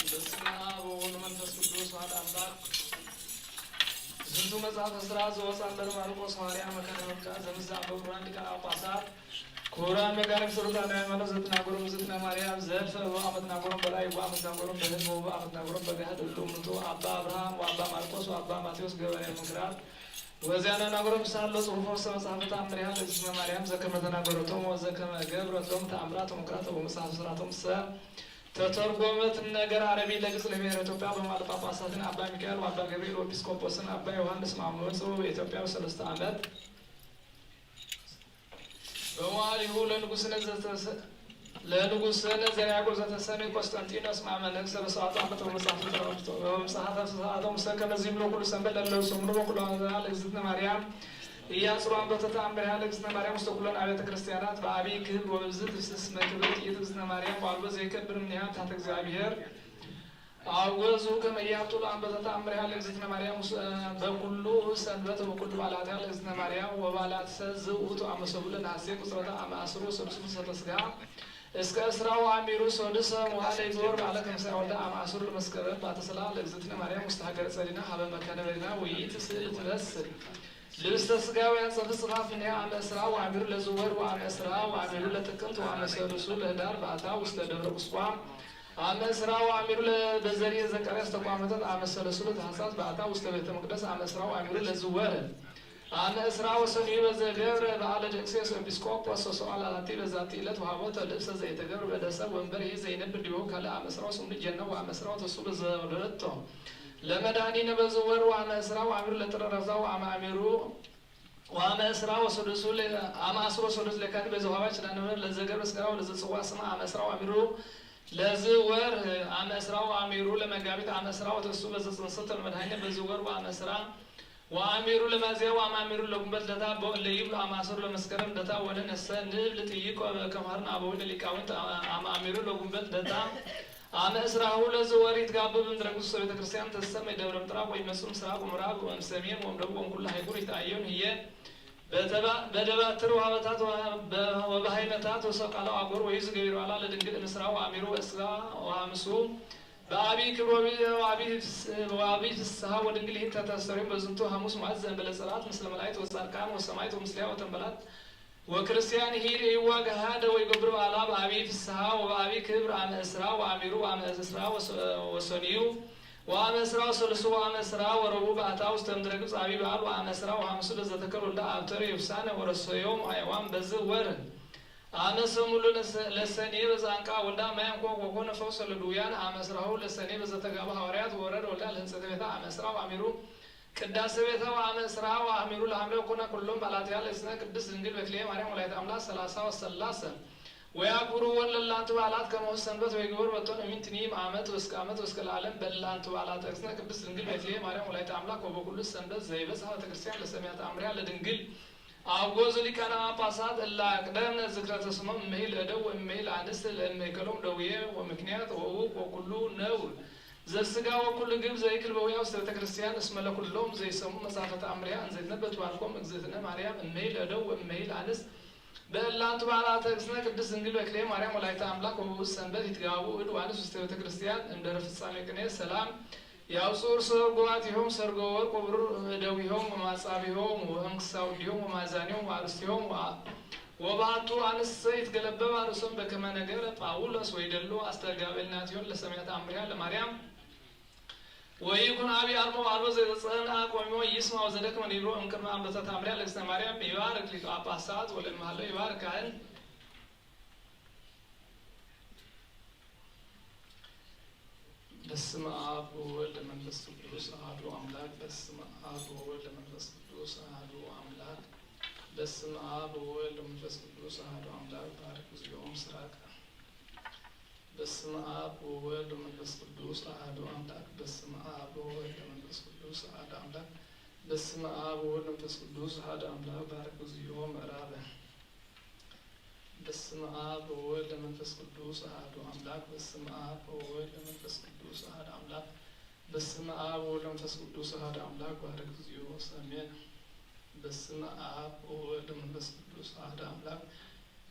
በስመ አብ ወወልድ ወመንፈስ ቅዱስ አሐዱ አምላክ። ዝንቱ መጽሐፈ ሥራ ዘወፅአ እምበረ ማርቆስ ሐዋርያ መካነ ወልቃ ዘምዘ አበው ብሩካን ሊቃነ ጳጳሳት ክቡራን መጋቢ ሥልጣነ ሃይማኖት ዘትናገሮም ዘትነ ማርያም ዘልፈ ወአመትናገሮም በላይ ወአመትናገሮም በህልም ወአመትናገሮም በገሃድ እሉ ምንቱ አባ አብርሃም ወአባ ማርቆስ ወአባ ማቴዎስ ገበሬ መንክራት ወዚያነ ናገሮም ሳሎ ጽሑፎ ውስተ መጽሐፈ ተአምሪሃ ለእግዝእትነ ማርያም ዘከመ ተናገረቶም ወዘከመ ገብረቶም ተአምራት ወመንክራት ወመጽሐፍ ሥራቶም ሰ ተተርጎመት ነገር አረቢ ለግጽ ለብሔረ ኢትዮጵያ በማለት ጳጳሳትን አባ ሚካኤል ወአባ ገብርኤል ወኤጲስቆጶስን አባ ዮሐንስ ማሞ ጽው በኢትዮጵያ በሰለስተ ዓመት በመዋዕሊሁ ለንጉስነ ዘተሰ-፣ ለንጉስነ ዘያዕቆብ ዘተሰሜ ቆስጠንጢኖስ ማመ ነግሰ በሰባቱ ዓመት በመጽሐፈ ተረክቶ በመጽሐፈ ሰዓተ ሙሴ ከመዚ ይብሎ ኩሉ ሰንበት ለለሰሙኑ በኩሉ ለእግዝእትነ ማርያም ኢያጽሩ አንበተተ አምሪሃ ለእግዝእትነ ማርያም ውስተ ኩለን አብያተ ክርስቲያናት በአብይ ክብር ወብዝት ፍስስ መክብር ይእቲ እግዝእትነ ማርያም ዋልቦ ዘይከብር እምኒሃ ታተ እግዚአብሔር አወዙ ከመ ኢያብጡ ለአንበተተ አምሪሃ ለእግዝእትነ ማርያም ውስተ በኩሉ ሰንበት ወበኩሉ በዓላቲሃ ለእግዝእትነ ማርያም ወበዓላትሰ ዝውቱ አመሰቡ ለነሐሴ ቁጽረተ አመ አስሩ ወሰዱሱ ፍልሰተ ስጋ እስከ እስራ ወአሚሩ ሰዱሰ መዋዕለ ይግበር በዓለ ከምሳያ ወልደ አመ አስሩ ለመስከረም ባተሰላ ለእግዝእትነ ማርያም ውስተ ሀገረ ጸዲና ሀበ መካነ በዲና ወይት ስእል ትመስል ልብስተ ስጋ ወያጸፍ ጽፋፍ እምኔሃ አመ እስራ ወአሚሩ ለዝወር ወአመ እስራ ወአሚሩ ለጥቅምት ወአመ ሰሉሱ ለህዳር ባታ ውስተ ደብረ ቁስቋም አመ እስራ ወአሚሩ ለበዘርየ ዘካርያስ ተቋመጠት አመ ሰሉሱ ለታህሳስ ባታ ውስተ ቤተ መቅደስ አመ እስራ ወአሚሩ ለዝወር አመ እስራ ወሰኑዩ በዘገብረ በዓለ ደቅሴስ ኤጲስቆጶስ ወሰአል አላቲ በዛቲ ዕለት ወሀቦተ ልብሰ ዘይተገብር በደሰ ወንበር ይህ ዘይነብር ዲሁ ካልእ አመ እስራ ወስምኑ ጀነ ወአመ እስራ ወተሱ በዘወለደቶ ለመድኃኒነ በዝወር ወአመ እስራ ወአሚሩ ለጥረ ረዛ ወአመ አሚሩ ወአመ እስራ ወሰዱሱ ለ-፣ አመ አስሩ ወሰዱስ ለካቲት በዘውሃባ ኪዳነ ምሕረት ለዘገብረ ስጋራ ወለዘጽዋ ስማ አመ እስራ ወአሚሩ ለዝወር አመ እስራ ወአሚሩ ለመጋቢት አመ እስራ ወተሱ በዘጽንሰት ለመድኃኒነ በዝወር ወአመ እስራ ወአሚሩ ለሚያዝያ ወአመ አሚሩ ለጉንበት ለታ በ-፣ ለይብሉ አመ አስሩ ለመስከረም ለታ ወደ ነሰ ንብል ጥይቆ ከመሃርነ አበዊነ ሊቃውንት አመ አሚሩ ለጉንበት ለታ አመ እስራሁ ለዝወር ይትጋቡ በምድረ ቅዱስ ቤተ ክርስቲያን ተሰመይ ደብረ ምጥራቅ ወይመጹ ምስራቅ ወምዕራብ ወምሰሜን ወምደቡብ ወምኩሉ አህጉር ይትአየኑ ህየ በተባ-፣ በደባትር ወሀበታት ወሀ-፣ በ-፣ ወበሃይመታት ወሰቃላ አጎር ወይዝ ገቢር ባላ ለድንግል እምስራ ወአሚሩ ወእስራ ወአምሱ በአቢ ክብር ወቢ-፣ ወአቢ ፍስ-፣ ወአቢ ፍስሐ ወድንግል ይህን ተተስተሪም በዝንቱ ሐሙስ መዓት ዘእንበለ ጸላት ምስለ መላእክት ወጻድቃን ወሰማይት ወምስሊያ ወተንበላት ወክርስቲያን ሂድ ኢዋጋሃደ ወይገብር በዓላ በአቢ ፍስሐ ወበአቢ ክብር አመ እስራ ወአሚሩ ወአመ እስራ ወሰ-፣ ወሰንዩ ወአመ እስራ ወሰልሱ ወአመ እስራ ወረቡ በአታ ውስተ ምድረ ግብፅ አቢ በዓል ወአመ እስራ ወሐምሱ ለዘተከል ወልዳ አብተር የብሳነ ወረሰዮም አየዋም በዝ ወር አመ ሰሙሉ ለሰ-፣ ለሰኔ በዛንቃ ወልዳ ማያም ኮ ወኮነ ፈውሰ ለድውያን አመ እስራሁ ለሰኔ በዘተጋባ ሐዋርያት ወረድ ወልዳ ለህንጸተ ቤታ አመ እስራ ወአሚሩ ቅዳሴ ቤታ ወአመ እስራ ወአሚሩ ለሐምሌ ወኮነ ኩሎም ባላትያ ለእስነ ቅድስት ድንግል በክልኤ ማርያም ወላዲተ አምላክ ሠላሳ ወሰላሰ ወያክብሩ ወለላንቱ በዓላት ከመሆን ሰንበት ወይግበር በቶን እሚን ትኒም ዓመት ወስከ ዓመት ወስከ ለዓለም በላንቱ በዓላት እግዝእትነ ቅድስት ድንግል በክልኤ ማርያም ወላዲተ አምላክ ወበኩሉ ሰንበት ዘይበጽሐ ቤተክርስቲያን ለሰሚያት አምሪያ ለድንግል አብ ጎዝ ሊቃነ ጳጳሳት እላ ቅደም ዝክረ ተስሞም እመሂል እደው ወእመሂል አንስት ለእመይከሎም ደውየ ወምክንያት ወእውቅ ወኩሉ ነውር ዘስጋ ወኩሉ ግብ ዘይክል በውያ ውስተ ቤተ ክርስቲያን እስመ ለኩሎም ዘይሰሙ መጽሐፈ ተአምሪያ እንዘይትነበ ትባርኮም እግዝእትነ ማርያም እመሂል እደው ወእመሂል አንስት በእላንቱ በዓላተ እግዝእትነ ቅድስት ድንግል በክልኤ ማርያም ወላዲተ አምላክ ወውእቱ ሰንበት ይትጋቡ እድ ዋንስ ውስተ ቤተ ክርስቲያን እምደረ ፍጻሜ ቅኔ ሰላም ያውፅኡ ርእሰ ገባቲሆም ሰርገ ወርቅ ወብሩር እደዊሆም ወማጻቢሆም ወእምክሳውዲሆም ወማዛኒሆም ወአርስቲሆም ወአ-፣ ወባቱ አንሰ ይትገለበባ ርእሶም በከመ ነገረ ጳውሎስ ወይደሉ አስተጋቤልናቲሆን ለሰማያት አምሪያ ለማርያም ወይኩን አቢ አርሞ አልቦ ዘተጸንአ ቆሚሞ ይስማ ወዘደክመ ኒብሮ እምቅድመ አንበሳት አምሪያ ለእግዝእትነ ማርያም ይባርክ ሊቀ ጳጳሳት ወለእመሃሎ ይባርክ ካህን። በስመ አብ ወወልድ መንፈስ ቅዱስ አሐዱ አምላክ። በስመ አብ ወወልድ መንፈስ ቅዱስ አሐዱ አምላክ። በስመ አብ ወወልድ መንፈስ ቅዱስ አሐዱ አምላክ። ባርክ እግዚኦ ምስራቅ። በስመ አብ ወወልድ መንፈስ ቅዱስ አሐዱ አምላክ። በስመ አብ ወወልድ መንፈስ ቅዱስ አሐዱ አምላክ። በስመ አብ ወወልድ መንፈስ ቅዱስ አሐዱ አምላክ። ባርክ እግዚኦ ምዕራብ። በስመ አብ ወወልድ መንፈስ ቅዱስ አሐዱ አምላክ። በስመ አብ ወወልድ መንፈስ ቅዱስ አሐዱ አምላክ። በስመ አብ ወወልድ መንፈስ ቅዱስ አሐዱ አምላክ። ባርክ እግዚኦ ሰሜን። በስመ አብ ወወልድ መንፈስ ቅዱስ አሐዱ አምላክ።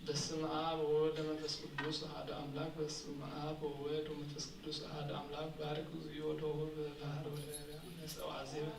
በስመ አብ ወወልድ መንፈስ ቅዱስ አሐዱ አምላክ። በስመ አብ ወወልድ መንፈስ ቅዱስ አሐዱ አምላክ። ባርክ እግዚኦ ደቡብ ባህር ወደያ መጸዋዜብ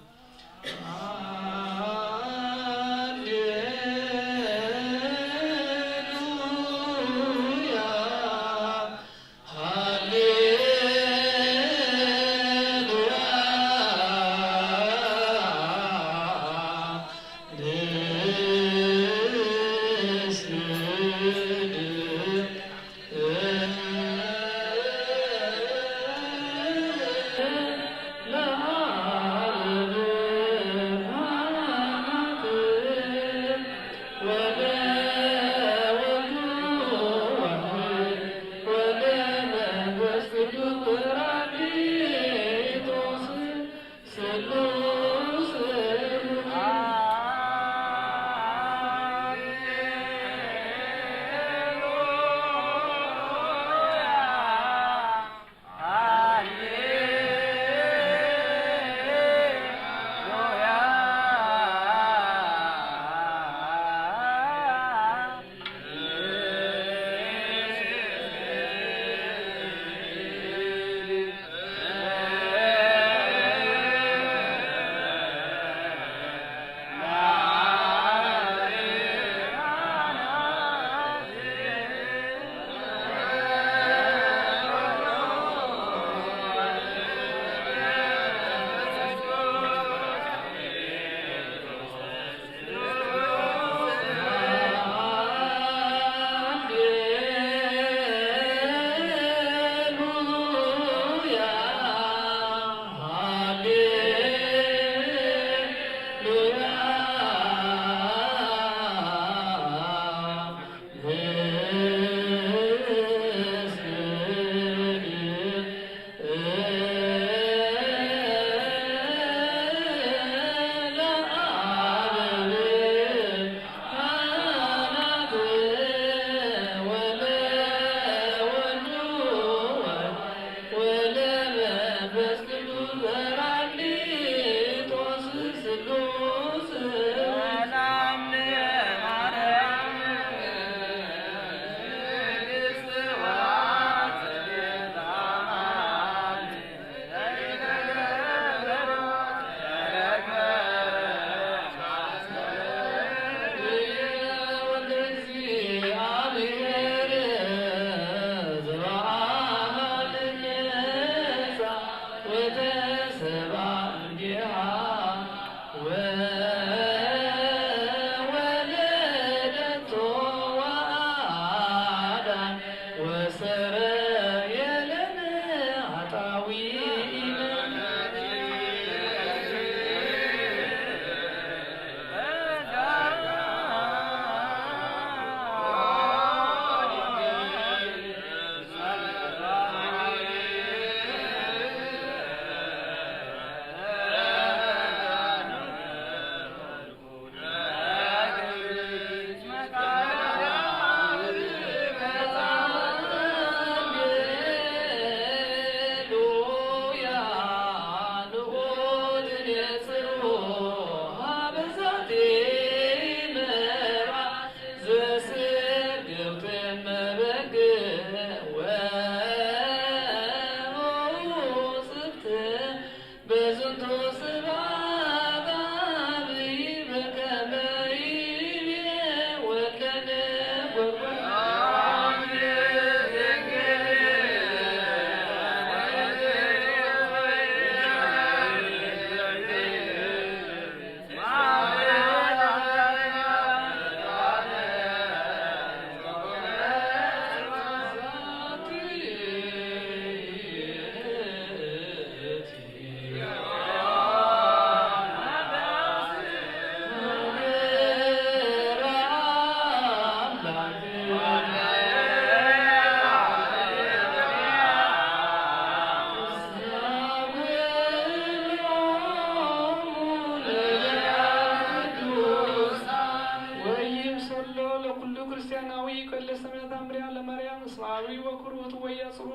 ወኩሩት ወያጽሩ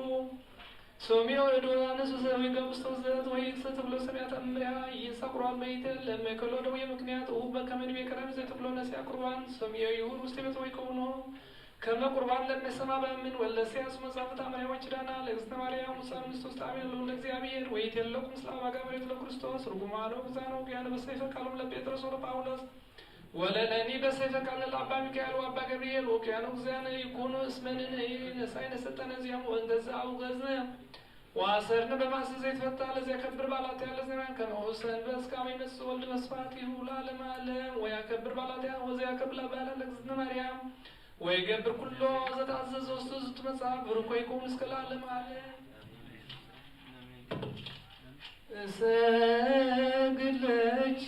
ሰሚዮ እዶ ኣነሱ ሰብ ይገብስቶ ዘት ወይ ሰትብሎ ሰሚያት እምሪያ ይሰቅሯል መይተ ለመከሎ ደው ምክንያት ኡበ ከመን ቤከረም ዘትብሎ ነሲያ ቁርባን ሰሚዮ ይሁን ውስጥ ቤት ወይ ከውኖ ከመ ቁርባን ለመሰማ በምን ወለሲያስ መጻፍት አምሪያ ወችዳና ለእግዝተ ማርያም ውሳን ምስቶስ ጣቢያ ለእግዚአብሔር ወይ ተለቁ ምስለ አባ ጋብርኤል ለክርስቶስ ርጉማኖ ብዛኖ ውቅያኖ በሰይፈ ቃሎም ለጴጥሮስ ወለጳውሎስ ወለነኒ በሰይፈ ቃል ለአባ ሚካኤል ወአባ ገብርኤል ወውቅያኖ እግዚአነ ይኩኑ እስመ ንንእይ ነሳይ ነሰጠነ ዚያሙ ወእንተ ዘአውገዝነ ወአሰርነ በማእሰር ዘይትፈታ ለዚያከብር ባላትያ ለዘመን ከመኡ ሰንበት እስካመ ይመጽእ ወልድ መስዋዕቲሁ ለዓለመ ዓለም ወያከብር ባላትያ ወዘያከብር ለባህላ ለእግዝእትነ ማርያም ወይገብር ኩሎ ዘተአዘዘ ውስተ ዝንቱ መጽሐፍ ብሩክ ወይኩን እስከ ለዓለመ ዓለም። እሰግድ ለኪ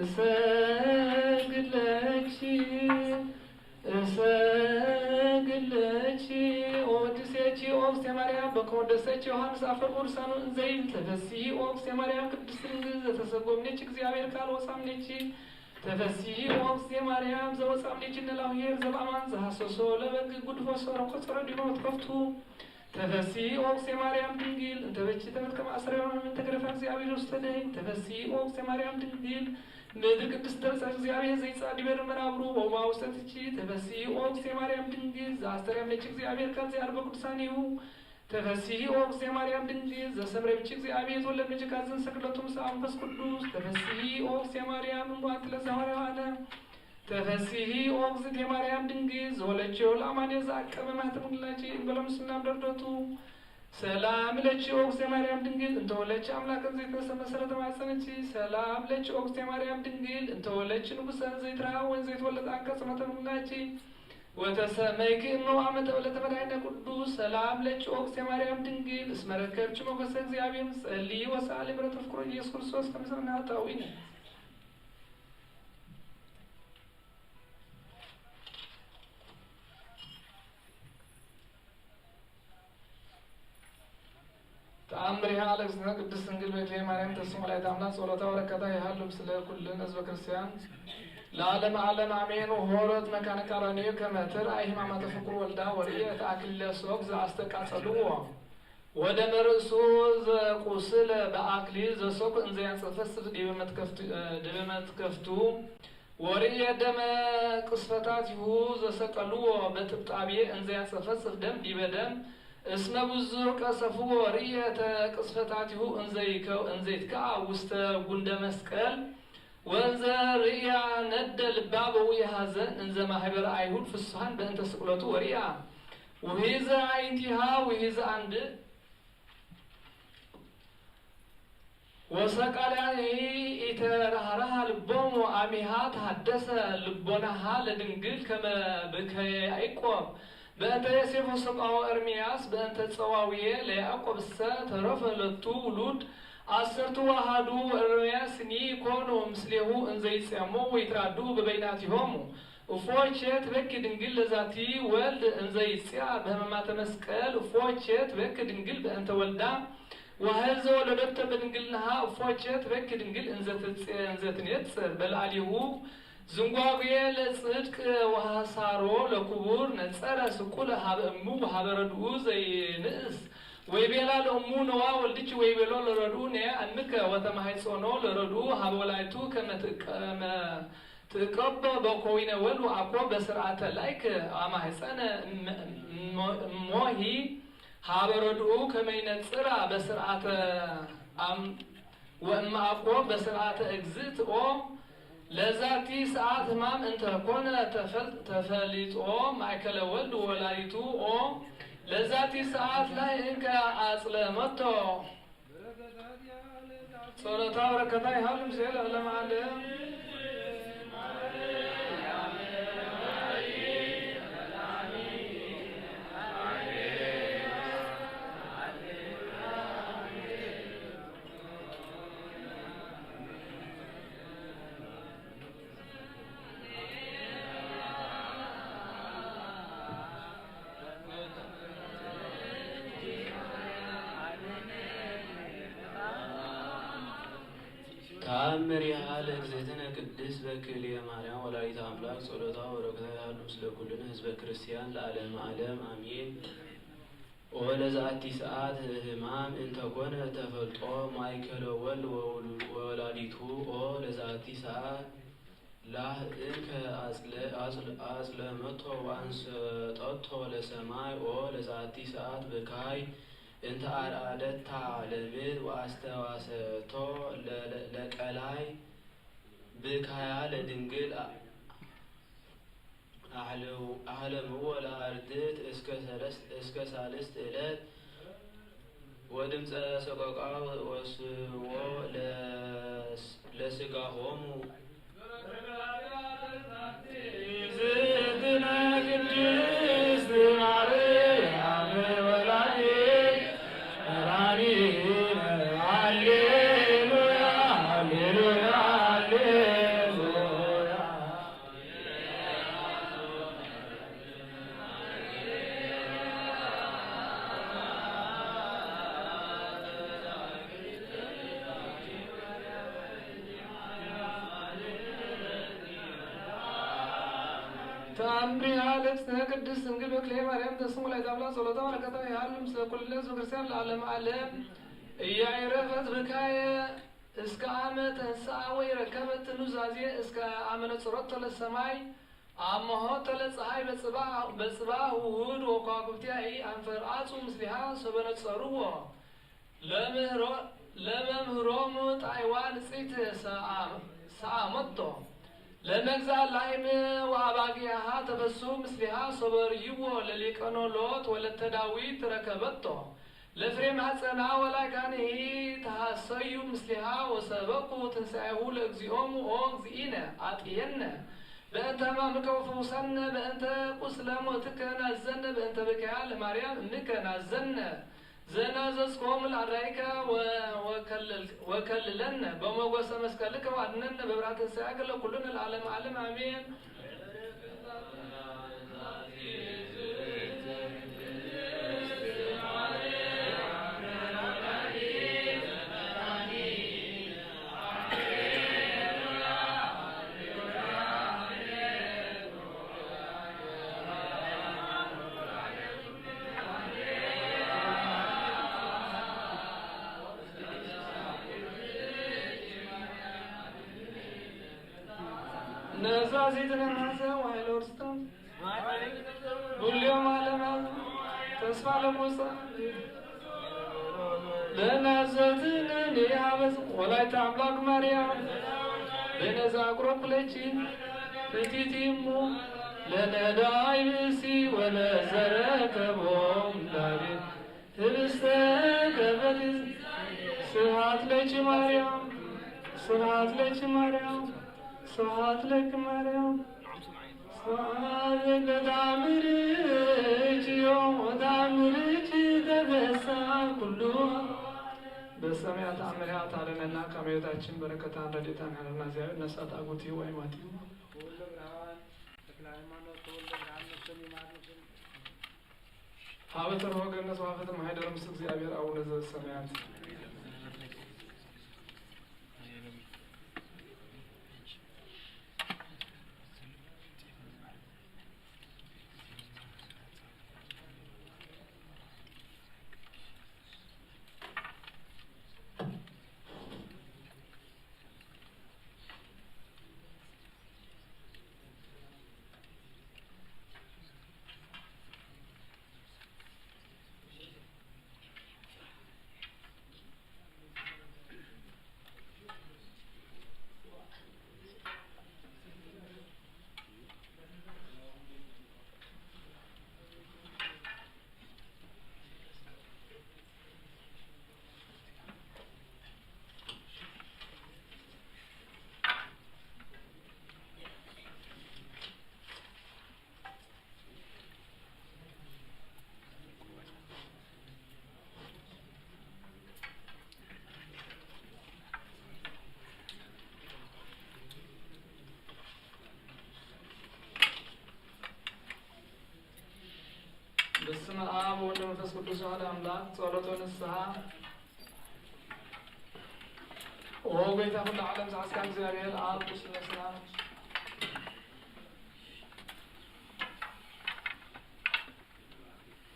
እሰግድ ለኪ እሰግድ ለኪ ወድሴኪ ኦክስቴ ማርያም በከመ ወደሰኪ ዮሐንስ አፈ ቅዱሳኑ እንዘይብል ተፈሲ ኦክስቴ ማርያም ቅድስት ድንግል ዘተሰጎምኔኪ እግዚአብሔር ቃል ወጻምኔኪ ተፈሲ ኦክስቴ ማርያም ዘወጻምኔኪ እነላውሔር ዘበአማን ዘሐሰሶ ለበግ ጉድፎ ሰረኮ ጸረ ዲኖ ትከፍቱ ተፈሲ ኦክስቴ ማርያም ድንግል እንተ በኪ ተመልከ ማእሰሪያውን እንተ ገደፋ እግዚአብሔር ውስተ ደይን ተፈሲ ኦክስቴ ማርያም ድንግል ምድር ቅድስት ተብጻ እግዚአብሔር ዘይጻ ዲበ መናብሩ ወማ ውስተ ትቺ ተፈሲ ኦክስቴ ማርያም ድንግል ዘአስተርያም ነች እግዚአብሔር ካብ ዚአርበ ቅዱሳን ይሁ ተፈሲ ኦክስቴ ማርያም ድንግል ዘሰምረ ብች እግዚአብሔር ተወለድ ምጭ ካዝን ሰግለቱ ምስ መንፈስ ቅዱስ ተፈሲ ኦክስቴ ማርያም እንኳን ለዛዋሪ ሆነ ተፈሲሂ ኦ እግዝእትየ ማርያም ድንግል ዘወለችዮ ለአማኑኤል ዘአቀመ ማህተም ድንግልናኪ እንበለ ምስናም ደርደቱ ሰላም ለኪ ኦ እግዝእትየ ማርያም ድንግል እንተወለች አምላክን ዘይተነሰ መሰረተ ማህፀንኪ ሰላም ለኪ ኦ እግዝእትየ ማርያም ድንግል እንተወለች ንጉሰን ዘይትረሃወን ዘይትወለድ አንቀጽ ማህተም ድንግልናኪ ወተሰመይኪ እሞ አመተ ወለተ መድኃኒነ ቅዱስ ሰላም ለኪ ኦ እግዝእትየ ማርያም ድንግል እስመ ረከብኪ ሞገሰ እግዚአብሔር ጸሊ ወሰአሊ ምሕረተ ፍቅሩ ኢየሱስ ክርስቶስ ከምስርና ታዊነ ተአምሪሃ ለእግዝእትነ ቅድስት ድንግል በክሌ ማርያም ተስሞ ላይ ታምና ጸሎታ ወረከታ ይሃሉ ምስለ ኩልን ህዝበ ክርስቲያን ለዓለም ዓለም አሜን። ወሆረት መካነ ቀራንዮ ከመ ትርአይ ሕማማተ ፍቁር ወልዳ ወርእየት አክሊለ ሶክ ዘአስተቃጸልዎ ወደመ ርእሱ ዘቁስለ በአክሊል ዘሶክ እንዘ ያንጸፈስፍ ዲበ መትከፍቱ ወርእየ ደመ ቅስፈታቲሁ ዘሰቀልዎ በጥብጣብየ እንዘ ያንጸፈስፍ ደም ዲበ ደም እስመ ብዙር ቀሰፍዎ ርእየተ ቅስፈታቲሁ እንዘ ይትከአ ውስተ ጉንደ መስቀል ወእንዘ ርእያ ነደ ልባ በውየ ሐዘን እንዘ ማህበረ አይሁድ ፍሱሃን በእንተ ስቅለቱ ወርእያ ውሂዘ አይንቲሃ ውሂዘ አንድ ወሰቃልያኒ ኢተራህራሃ ልቦሙ አሚሃ ተሃደሰ ልቦናሃ ለድንግል ከመ ብከየ ያዕቆብ በእንተ ዮሴፍ ወሰብአዊ ኤርምያስ በእንተ ጸዋውየ ለያዕቆብ እሰ ተረፈ ለቱ ውሉድ አሰርቱ ወአሐዱ ወኤርምያስኒ ኮኑ ምስሌሁ እንዘ ይጼሙ ወይትራዱ በበይናቲሆሙ እፎቼ ትበኪ ድንግል ለዛቲ ወልድ እንዘ ይጽያ በህማማተ መስቀል እፎቼ ትበኪ ድንግል በእንተ ወልዳ ወሀዘ ወለደቶ በድንግልናሃ እፎቼ ትበኪ ድንግል እንዘ ትኔጽር በልዓሊሁ ዝንጓጉየ ለጽድቅ ወሐሳሮ ለክቡር ነጸረ ስቁለ ሀበ እሙ ወሀበ ረድኡ ዘይንእስ ወይቤላ ለእሙ ነዋ ወልድኪ ወይቤሎ ለረድኡ ነያ እምከ ወተማህጸኖ ለረድኡ ሀበ ወላዲቱ ከመ ትቀበ በኮዊነ ወልድ ወአኮ በስርዓተ ላይክ አማህፀነ እሞሂ ሀበ ረድኡ ከመይነጽራ በስርዓተ አም ወእማኮ በስርዓተ እግዝእትኦ ለዛቲ ሰዓት ህማም እንተ ኮነ ተፈሊጦ ማእከለ ወልድ ወላዲቱ ኦ ለዛቲ ሰዓት ላይ እንከ አጽለመቶ ጸሎታ በረከታ ይሃሉ ምስለ ለዓለመ ዓለም። ተአምሪሃ ለእግዝእትነ ቅድስት በክልኤ ማርያም ወላዲተ አምላክ ጸሎታ ወበረከታ ይሃሉ ምስለ ኩልነ ህዝበ ክርስቲያን ለዓለመ ዓለም አሜን። ኦ ለዛቲ ሰዓት ህማም እንተኮነ ተፈልጦ ማእከለ ወልድ ወውሉ-፣ ወወላዲቱ። ኦ ለዛቲ ሰዓት ላህ እንከ አጽለ-፣ አጽል-፣ አጽለመቶ ወአንሰጠቶ ለሰማይ። ኦ ለዛቲ ሰዓት ብካይ እንተ አርአደታ ለምድር ወአስተዋሰቶ ለ-፣ ለ-፣ ለቀላይ ብካያ ለድንግል አ-፣ አህለው-፣ አህለምዎ ለአርድእት እስከ ሰለስት፣ እስከ ሳልስት ዕለት ወድምፀ ሰቆቃ ወስዎ ለስ-፣ ለስጋሆሙ። እግዝእትነ ቅድስት ማርያም ወላዲተ መድኃኒነ። ሃሌሉያ፣ ሃሌሉያ፣ ሃሌሉያ። ተአምሪሃ ለእግዝእትነ ቅድስት ድንግል በክልኤ ማርያም ተስሙ ላይ ታብላ ጸሎታ በረከታ ይሃሉ ምስለ ኩልነ ህዝበ ክርስቲያን ለዓለመ ዓለም። እያይረፈት ብካየ እስከ አመ ተንስአ ወይ ረከበት ኑዛዜ እስከ አመ ነጽረቶ ለሰማይ አመሆ ተለፀሃይ በጽባ-፣ በጽባህ ውሁድ ወከዋክብቲሃ ኢአንፈርአጹ ምስሊሃ ሶበ ነጸርዎ ለምህሮ-፣ ለመምህሮም ጣይዋ ንጽሕት ሰአ-፣ ሰአመቶ ለመግዛእ ላይም ወአባጊሃ ተፈስሑ ምስሊሃ ሶበ ርእይዎ ለሊቀኖ ሎጥ ወለተ ዳዊት ረከበቶ ለፍሬ ማሕፀና ወላይካንሂ ተሃሰዩ ምስሊሃ ወሰበኩ ትንሳኤሁ ለእግዚኦሙ። ኦ እግዚእነ አጥየነ በእንተ ሕማምከ ወፈውሰነ በእንተ ቁስለ ሞትከ ናዘነ በእንተ ብካያ ለማርያም እምከ ናዘነ ዘናዘዝኮሙ ለአራይከ ወ-፣ ወከልል-፣ ወከልለነ በሞገሰ መስቀልከ ወአድነነ በብርሃነ ትንሳኤከ ለኩልነ ለዓለመ ዓለም አሜን። ነዛዚትነ ማርያም ወኃይለ ውርስቶም ኩሎም ዓለማት ተስፋ ለሞጻ ለናዘዝትነ ንያበጽ ወላዲተ አምላክ ማርያም በነዛ አቅረብኩለኪ ፍቲቲሙ ለነዳይ ብእሲ ወለዘረከቦም ላቤ ህብስተ ከበድ። ስብሐት ለኪ ማርያም፣ ስብሐት ለኪ ማርያም፣ ስብሐት ለኪ ማርያም። ስብሐት ለታምርኪ ዮም ወታምርኪ ተፈሳ ኩሉ። በሰማያ ተአምሪሃ ታድነና ከመዮታችን በረከታን ረድኤታን ያለና እግዚአብሔር ነፍሳት አጉቲ ወይ ማቲ። ተክለ ሃይማኖት ተወልደ ብርሃን ነፍስን ይማር ነፍስን። ሀበ ተርሆ ገነት ወሀበ ማህደረ ምስለ እግዚአብሔር አቡነ ዘበሰማያት። በስመ አብ ወወልድ ወመንፈስ ቅዱስ አሐዱ አምላክ። ጸሎተ ንስሐ። ኦ ኦ ጎይታ ኩሉ ዓለም ዝሓዝካ እግዚኣብሔር ኣብ ቅዱስ ነፍስና።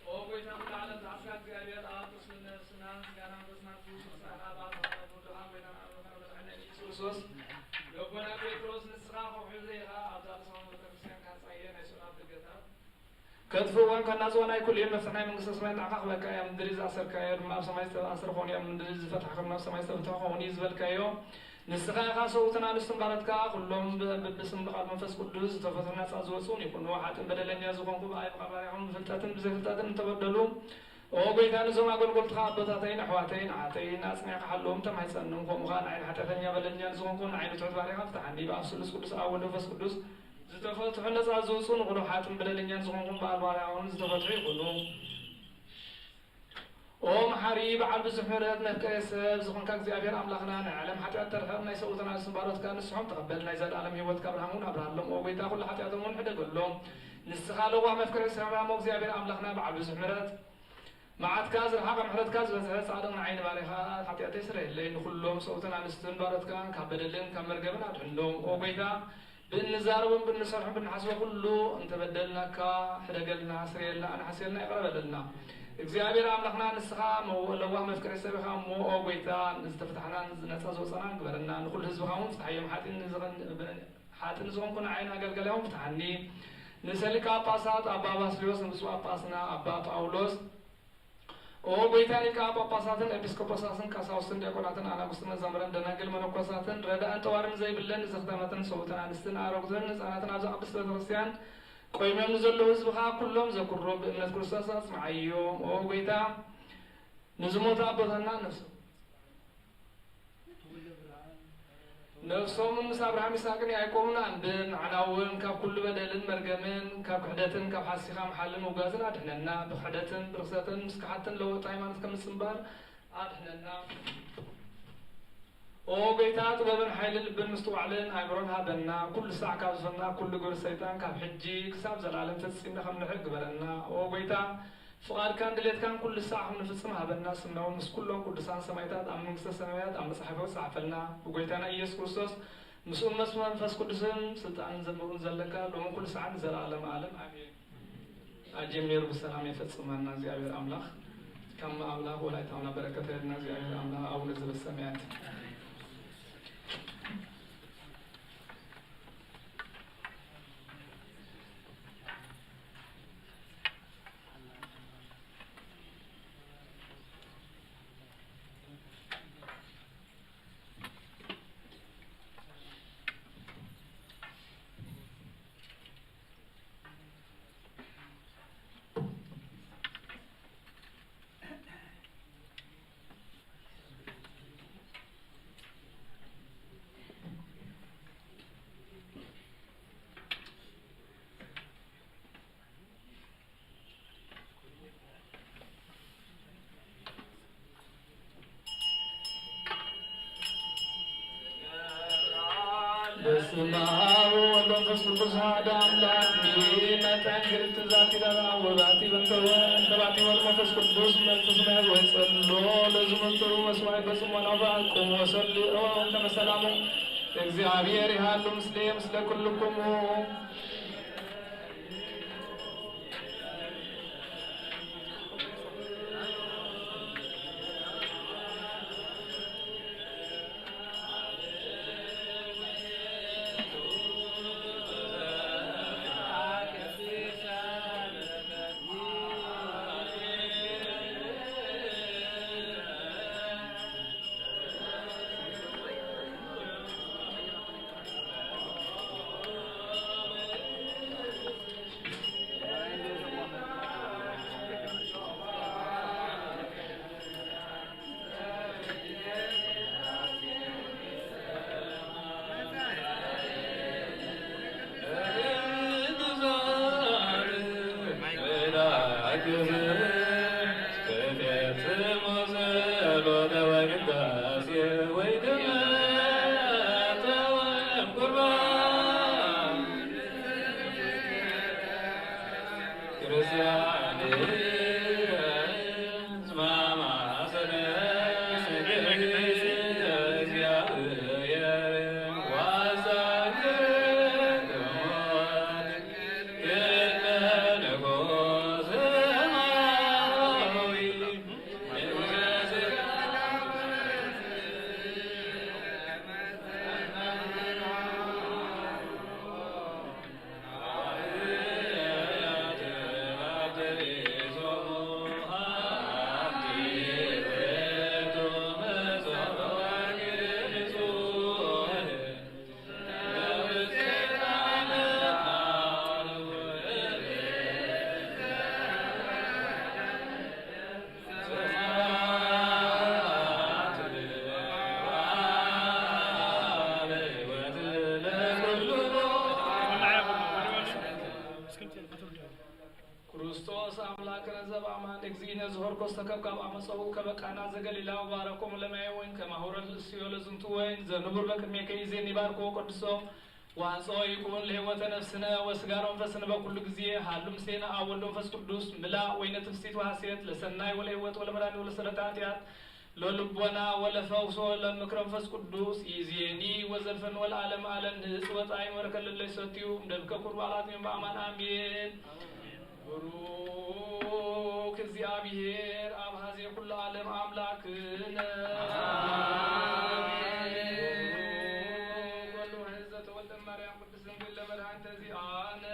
ኦ ጎይታ ኩሉ ዓለም ዝሓዝካ እግዚኣብሔር ኣብ ቅዱስ ነፍስና፣ ስጋና መንፈስና ኩሉ ስጋና ኣብ ኣባና ወልድኻ ጎይታና ኣምላኽና መድሓኒና ኢየሱስ ክርስቶስ። ልቦና ጴጥሮስ ንስኻ ከውሒ ኢኻ ኣብዛ ቅድስቲ ቤተክርስትያን ካህን ጻየ ናይ ሶላት ደገታት ከጥፍእዎን ከናጽዎን ኣይክእሉን እዮም። መፍትሕ ናይ መንግስተ ሰማይ ንዓኻ ክበካ እዮም። ምድሪ ዝኣሰርካዮ ድማ ኣብ ሰማይ ዝተኣስረ ክኸውን እዩ። ኣብ ምድሪ ዝፈትሐ ከም ኣብ ሰማይ ዝተፈትሐ ክኸውን እዩ ዝበልካዮ። ንስኻ ኢኻ ሰብኡትን ኣንስትን ባሮትካ ኩሎም ብ-፣ ብብስም ብቓል መንፈስ ቅዱስ ዝተፈትሑ ነጻ ዝወጹን ይኹኑ። ሓጥእን በደለኛ ዝኾንኩ ብኣይ ብቓል ባርያኹም ብፍልጠትን ብዘይፍልጠትን እንተበደሉ፣ ኦ ጎይታ፣ ነዞም ኣገልገልትኻ ኣቦታተይን ኣሕዋተይን ኣሓተይን ኣጽኒዕካ ሓልዎም ተማሕጸኖም። ከምኡ ኸኣ ንዓይ ንሓጢኣተኛ በደለኛ ንዝኾንኩ ንዓይ ንትሑት ባርያኻ ፍትሓኒ። ብኣብ ስሉስ ቅዱስ ኣብ ወልድ መንፈስ ቅዱስ ዝተፈትሑ ነጻ ዝወጹ ንኹሉ ሓጥእን በደለኛን ዝኾንኩም ብኣል ባርያኹም ዝተፈትሑ ይኹኑ። ኦ መሓሪ በዓል ብዙሕ ምሕረት መፍቀሬ ሰብ ዝኾንካ እግዚኣብሔር ኣምላኽና፣ ናይ ዓለም ሓጢኣት ተርሕቕ፣ ናይ ሰብኡትን ኣንስትን ባሮትካ ንስሖም ተቐበል፣ ናይ ዘለኣለም ህይወት ካብ ኣብርሃም እውን ኣብርሃሎም። ኦ ጎይታ፣ ኩሉ ሓጢኣቶም እውን ሕደገሎም። ንስኻ ለዋህ መፍቀሬ ሰብ ኣምላኽ እግዚኣብሔር ኣምላኽና በዓል ብዙሕ ምሕረት፣ መዓትካ ዝረሓቐ ምሕረትካ ዝበዝሐ ጻድቕ ንዓይ ንባርያኻ ሓጢኣተይ ስረየለይ፣ ንኹሎም ሰብኡትን ኣንስትን ባሮትካ ካብ በደልን ካብ መርገምን ኣድሕኖም። ኦ ጎይታ፣ ብእንዛረቦን ብእንሰርሖን ብንሓስቦ ኩሉ እንተበደልናካ፣ ሕደገልና፣ ስረየልና፣ ኣንሓስየልና፣ ይቕረ በለልና። እግዚኣብሔር ኣምላኽና ንስኻ መው-፣ ለዋህ መፍቀሬ ሰብ ኢኻ እሞ፣ ኦ ጎይታ፣ ንዝተፈታሕናን ነጻ ዝወጸናን ግበረና። ንኹሉ ህዝብኻ እውን ፍትሓዮም። ሓጢን ንዝኸን-፣ ሓጢን ዝኾንኩ ንዓይን ኣገልጋሊኦም ፍትሓኒ። ንሰሊቃ ጳጳሳት ኣባ ባስልዮስ፣ ንብፁዕ ጳጳስና ኣባ ጳውሎስ፣ ኦ ጎይታ፣ ሊቃነ ጳጳሳትን ኤጲስቆጶሳትን ቀሳውስትን ዲያቆናትን ኣናጉስትን መዛምራን ደናግል መነኮሳትን ረዳእን ጠዋርን ዘይብለን ንዘኽታማትን ሰብኡትን ኣንስትን ኣረጉትን ህፃናትን ኣብዛ ቅድስት ቤተክርስትያን ቆይሞም ንዘለዉ ህዝብኻ ኩሎም ዘኩሮም ብእምነት ክርስቶስ ኣጽንዓዮም። ኦ ጎይታ፣ ንዝሞቱ ኣቦታትና ነፍሶም ነፍሶምን ምስ ኣብርሃም ይስሐቅን ያዕቆብን ኣንብብ። ንዓና እውን ካብ ኩሉ በደልን መርገምን ካብ ክሕደትን ካብ ሓሲኻ ምሓልን ምውጋዝን ኣድሕነና። ብክሕደትን ብርኽሰትን ምስ ክሓድትን ለወጥቲ ሃይማኖት ከም ምጽንባር ኣድሕነና። ኦ ጎይታ፣ ጥበብን ሓይልን ልብን ምስትውዓልን ኣእምሮን ሃበና። ኩሉ ሳዕ ካብ ዝፈና ኩሉ ግብሪ ሰይጣን ካብ ሕጂ ክሳብ ዘላለም ፈጺምና ከም ንርሕቅ ግበረና። ኦ ጎይታ፣ ፍቓድካን ድሌትካን ኩሉ ሳዕ ከም ንፍጽም ሃበና። ስምና እውን ምስ ኩሎም ቅዱሳን ሰማዕታት ኣብ መንግስተ ሰማያት ኣብ መጽሓፈ ጸሓፈልና። ብጎይታና ኢየሱስ ክርስቶስ ምስኡን ምስ መንፈስ ቅዱስን ስልጣንን ዘምሩን ዘለካ ሎምን ኩሉ ሳዕን ንዘለዓለም ዓለም ኣሜን። ኣጀሚሩ ብሰላም የፈጽመና እግዚኣብሔር ኣምላኽ። ከም ኣምላኽ ወላዲተ ኣምላኽ በረከት የድና እግዚኣብሔር ኣምላኽ ኣቡነ ዘበሰማያት። በስመ አብ ወወልድ ወመንፈስ ቅዱስ አሐዱ አምላክ። መጠን ክልተ ዛቲ ዳራ ወዛቲ በንተወ ተባቲ ወልድ መንፈስ ቅዱስ መንፈስ መያዝ ወይ ጸሎ ለዝመዝተሩ መስዋዕት በጽሞና ባቁም ወሰልኦ እንተ መሰላሙ። እግዚአብሔር ይሃሉ ምስሌ ምስለ ኩልኩሙ። አማን እግዚእነ ዝሆርኮ ዝተከብካብ አመፀኡ ከበቃና ዘገሊላ ባረኮም ለማየ ወይን ከማሁረ ልእስዮ ለዝንቱ ወይን ዘንቡር በቅድሜከ ይዜኒ ባርኮ ቅዱሶ ዋንጾ ይኩን ለህይወተ ነፍስነ ወስጋ መንፈስነ በኩሉ ጊዜ ሃሉ ምስሌነ አብ ወልድ መንፈስ ቅዱስ ምላእ ወይነ ትፍሲት ወሐሴት ለሰናይ ወለህይወት ወለመዳን ወለሰረተ ኃጢአት ለልቦና ወለፈውሶ ለምክረ መንፈስ ቅዱስ ይዜኒ ወዘልፈን ወለዓለም ዓለም ንእጽ ወጣይ ወረከለለይ ሰትዩ እምደብከ ኩርባላት እዮም በአማን አሜን። ብሩክ እግዚአብሔር አብ ሀዜ ኩሉ ዓለም አምላክነ። አሜን። ብሩክ ወልድ ዋሕድ ዘተወልደ ማርያም ቅድስት ድንግል ለመድኃኒተ ዚአነ።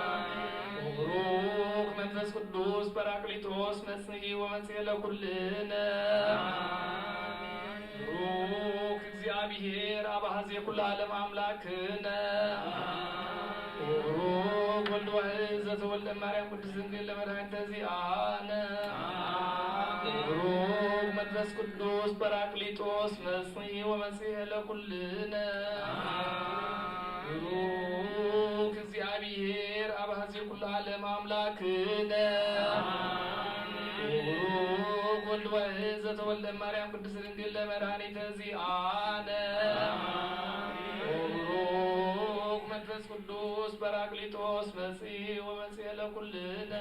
አሜን። ብሩክ መንፈስ ቅዱስ ጳራቅሊጦስ መጽንሒ ወመጽሔ ለኩልነ። አሜን። ብሩክ እግዚአብሔር አብ ሀዜ ኩሉ ዓለም አምላክነ። ቡሩክ ወልድ ዋሕድ ዘተወልደ ማርያም ቅድስት ድንግል ለመድኃኒተ ዚአነ። ቡሩክ መንፈስ ቅዱስ ጳራቅሊጦስ መጽንሒ ወመጽሔ ለኩልነ። ቡሩክ እግዚአብሔር አብ ሀዜ ኩሉ ዓለም አምላክነ። ቡሩክ ወልድ ዋሕድ ዘተወልደ ማርያም ቅድስት ድንግል ለመድኃኒተ ዚአነ። ቡሩክ መንፈስ ቅዱስ ጳራቅሊጦስ መጽኢ ወመጽሔ ለኩልነ።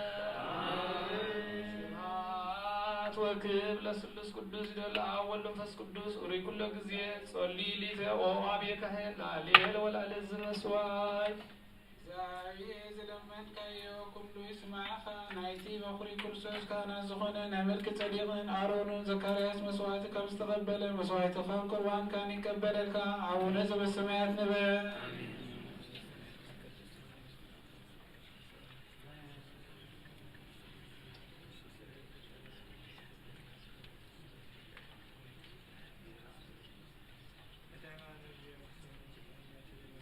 ስብሐት ወክብር ለስሉስ ቅዱስ ይደለ አብ ወልድ መንፈስ ቅዱስ ኡሪ ኩሎ ጊዜ ጸሊ ሊተ ኦ አብየ ካህን ላሌ ለወላለ ዝመስዋይ። እግዚኣብሔር ዝለመንካዮ ኩሉ ይስማዕኻ። ናይቲ በኹሪ ክርስቶስ ካህናት ዝኾነ ናይ መልኪ ጸዴቅን ኣሮንን ዘካርያስ መስዋዕቲ ከም ዝተቐበለ መስዋዕትኻን ቁርባንካን ይቀበለልካ። ኣቡነ ዘበሰማያት ንበል።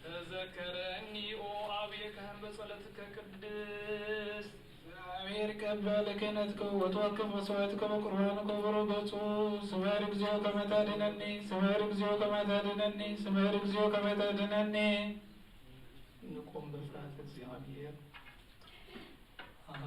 ተዘከረኒ ኦ አቡየ ካህን በጸሎትከ ቅድስት። እግዚአብሔር ይቀበል ክህነትከ ወትወክፍ መስዋዕትከ በቁርባንከ በበረከቱ። ስመር እግዚኦ ከመ ታድነኒ፣ ስመር እግዚኦ ከመ ታድነኒ፣ ስመር እግዚኦ ከመ ታድነኒ። ንቁም በፍርሃተ እግዚአብሔር። አብ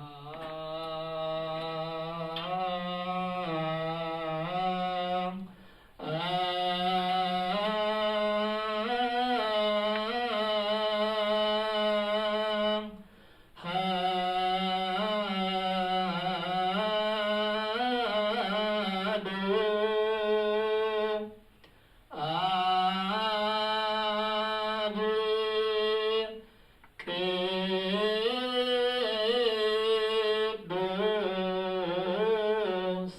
ቅዱስ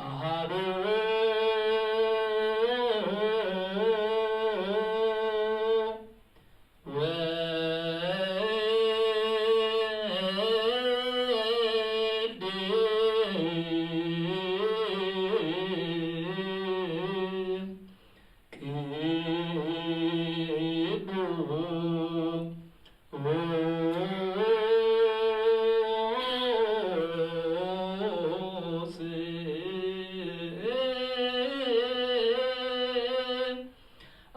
አሐዱ ወልድ ቅዱስ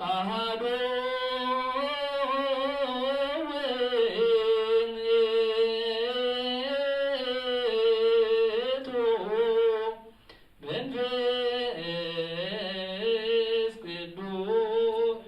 አሐዱ ውእቱ መንፈስ ቅዱስ።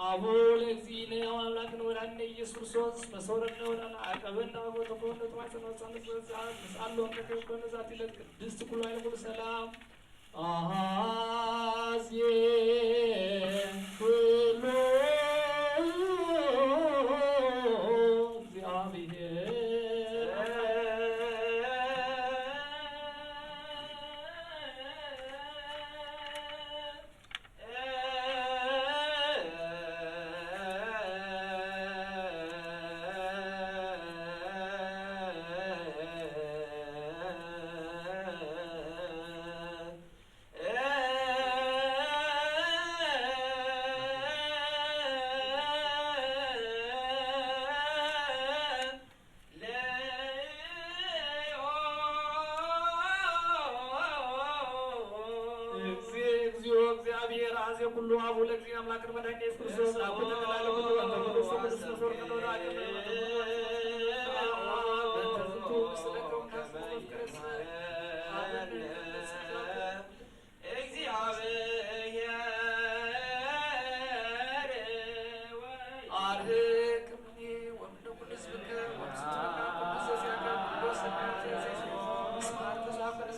አቡ ለእግዚእነ ወአምላክነ ወመድኃኒነ ኢየሱስ ክርስቶስ መሰወረነ ወዳነ አቀበነ አቦ ተኮነ ተማጸነ ወጸነ ዘዛት ምስአሎም ተከብኮነ ዛቲ ዕለት ቅድስት ኩሉ ኃይለ ኩሉ ሰላም አሐዜ ኩሉ እግዚአብሔር። እግዚኦ እግዚአብሔር አዜ ኩሉ አቡ ለእግዚእነ አምላክነ መድኃኒነ ኢየሱስ ክርስቶስ አቡነ ተቀላለ ኩሉ አንተ ቅዱስ ቅዱስ መስወር ከመ ወደ አቅም በእንተ ዝንቱ ምስለ ከውንካስ መፍቅርስ እግዚአብሔር አርህቅ እምኔ ወእምነ ኩሉ ሕዝብከ ወእምስለ ኩሉ ዘዚአከ ኩሎ ሰናየ ዘእዜዘ ምስማር ተዛፈረ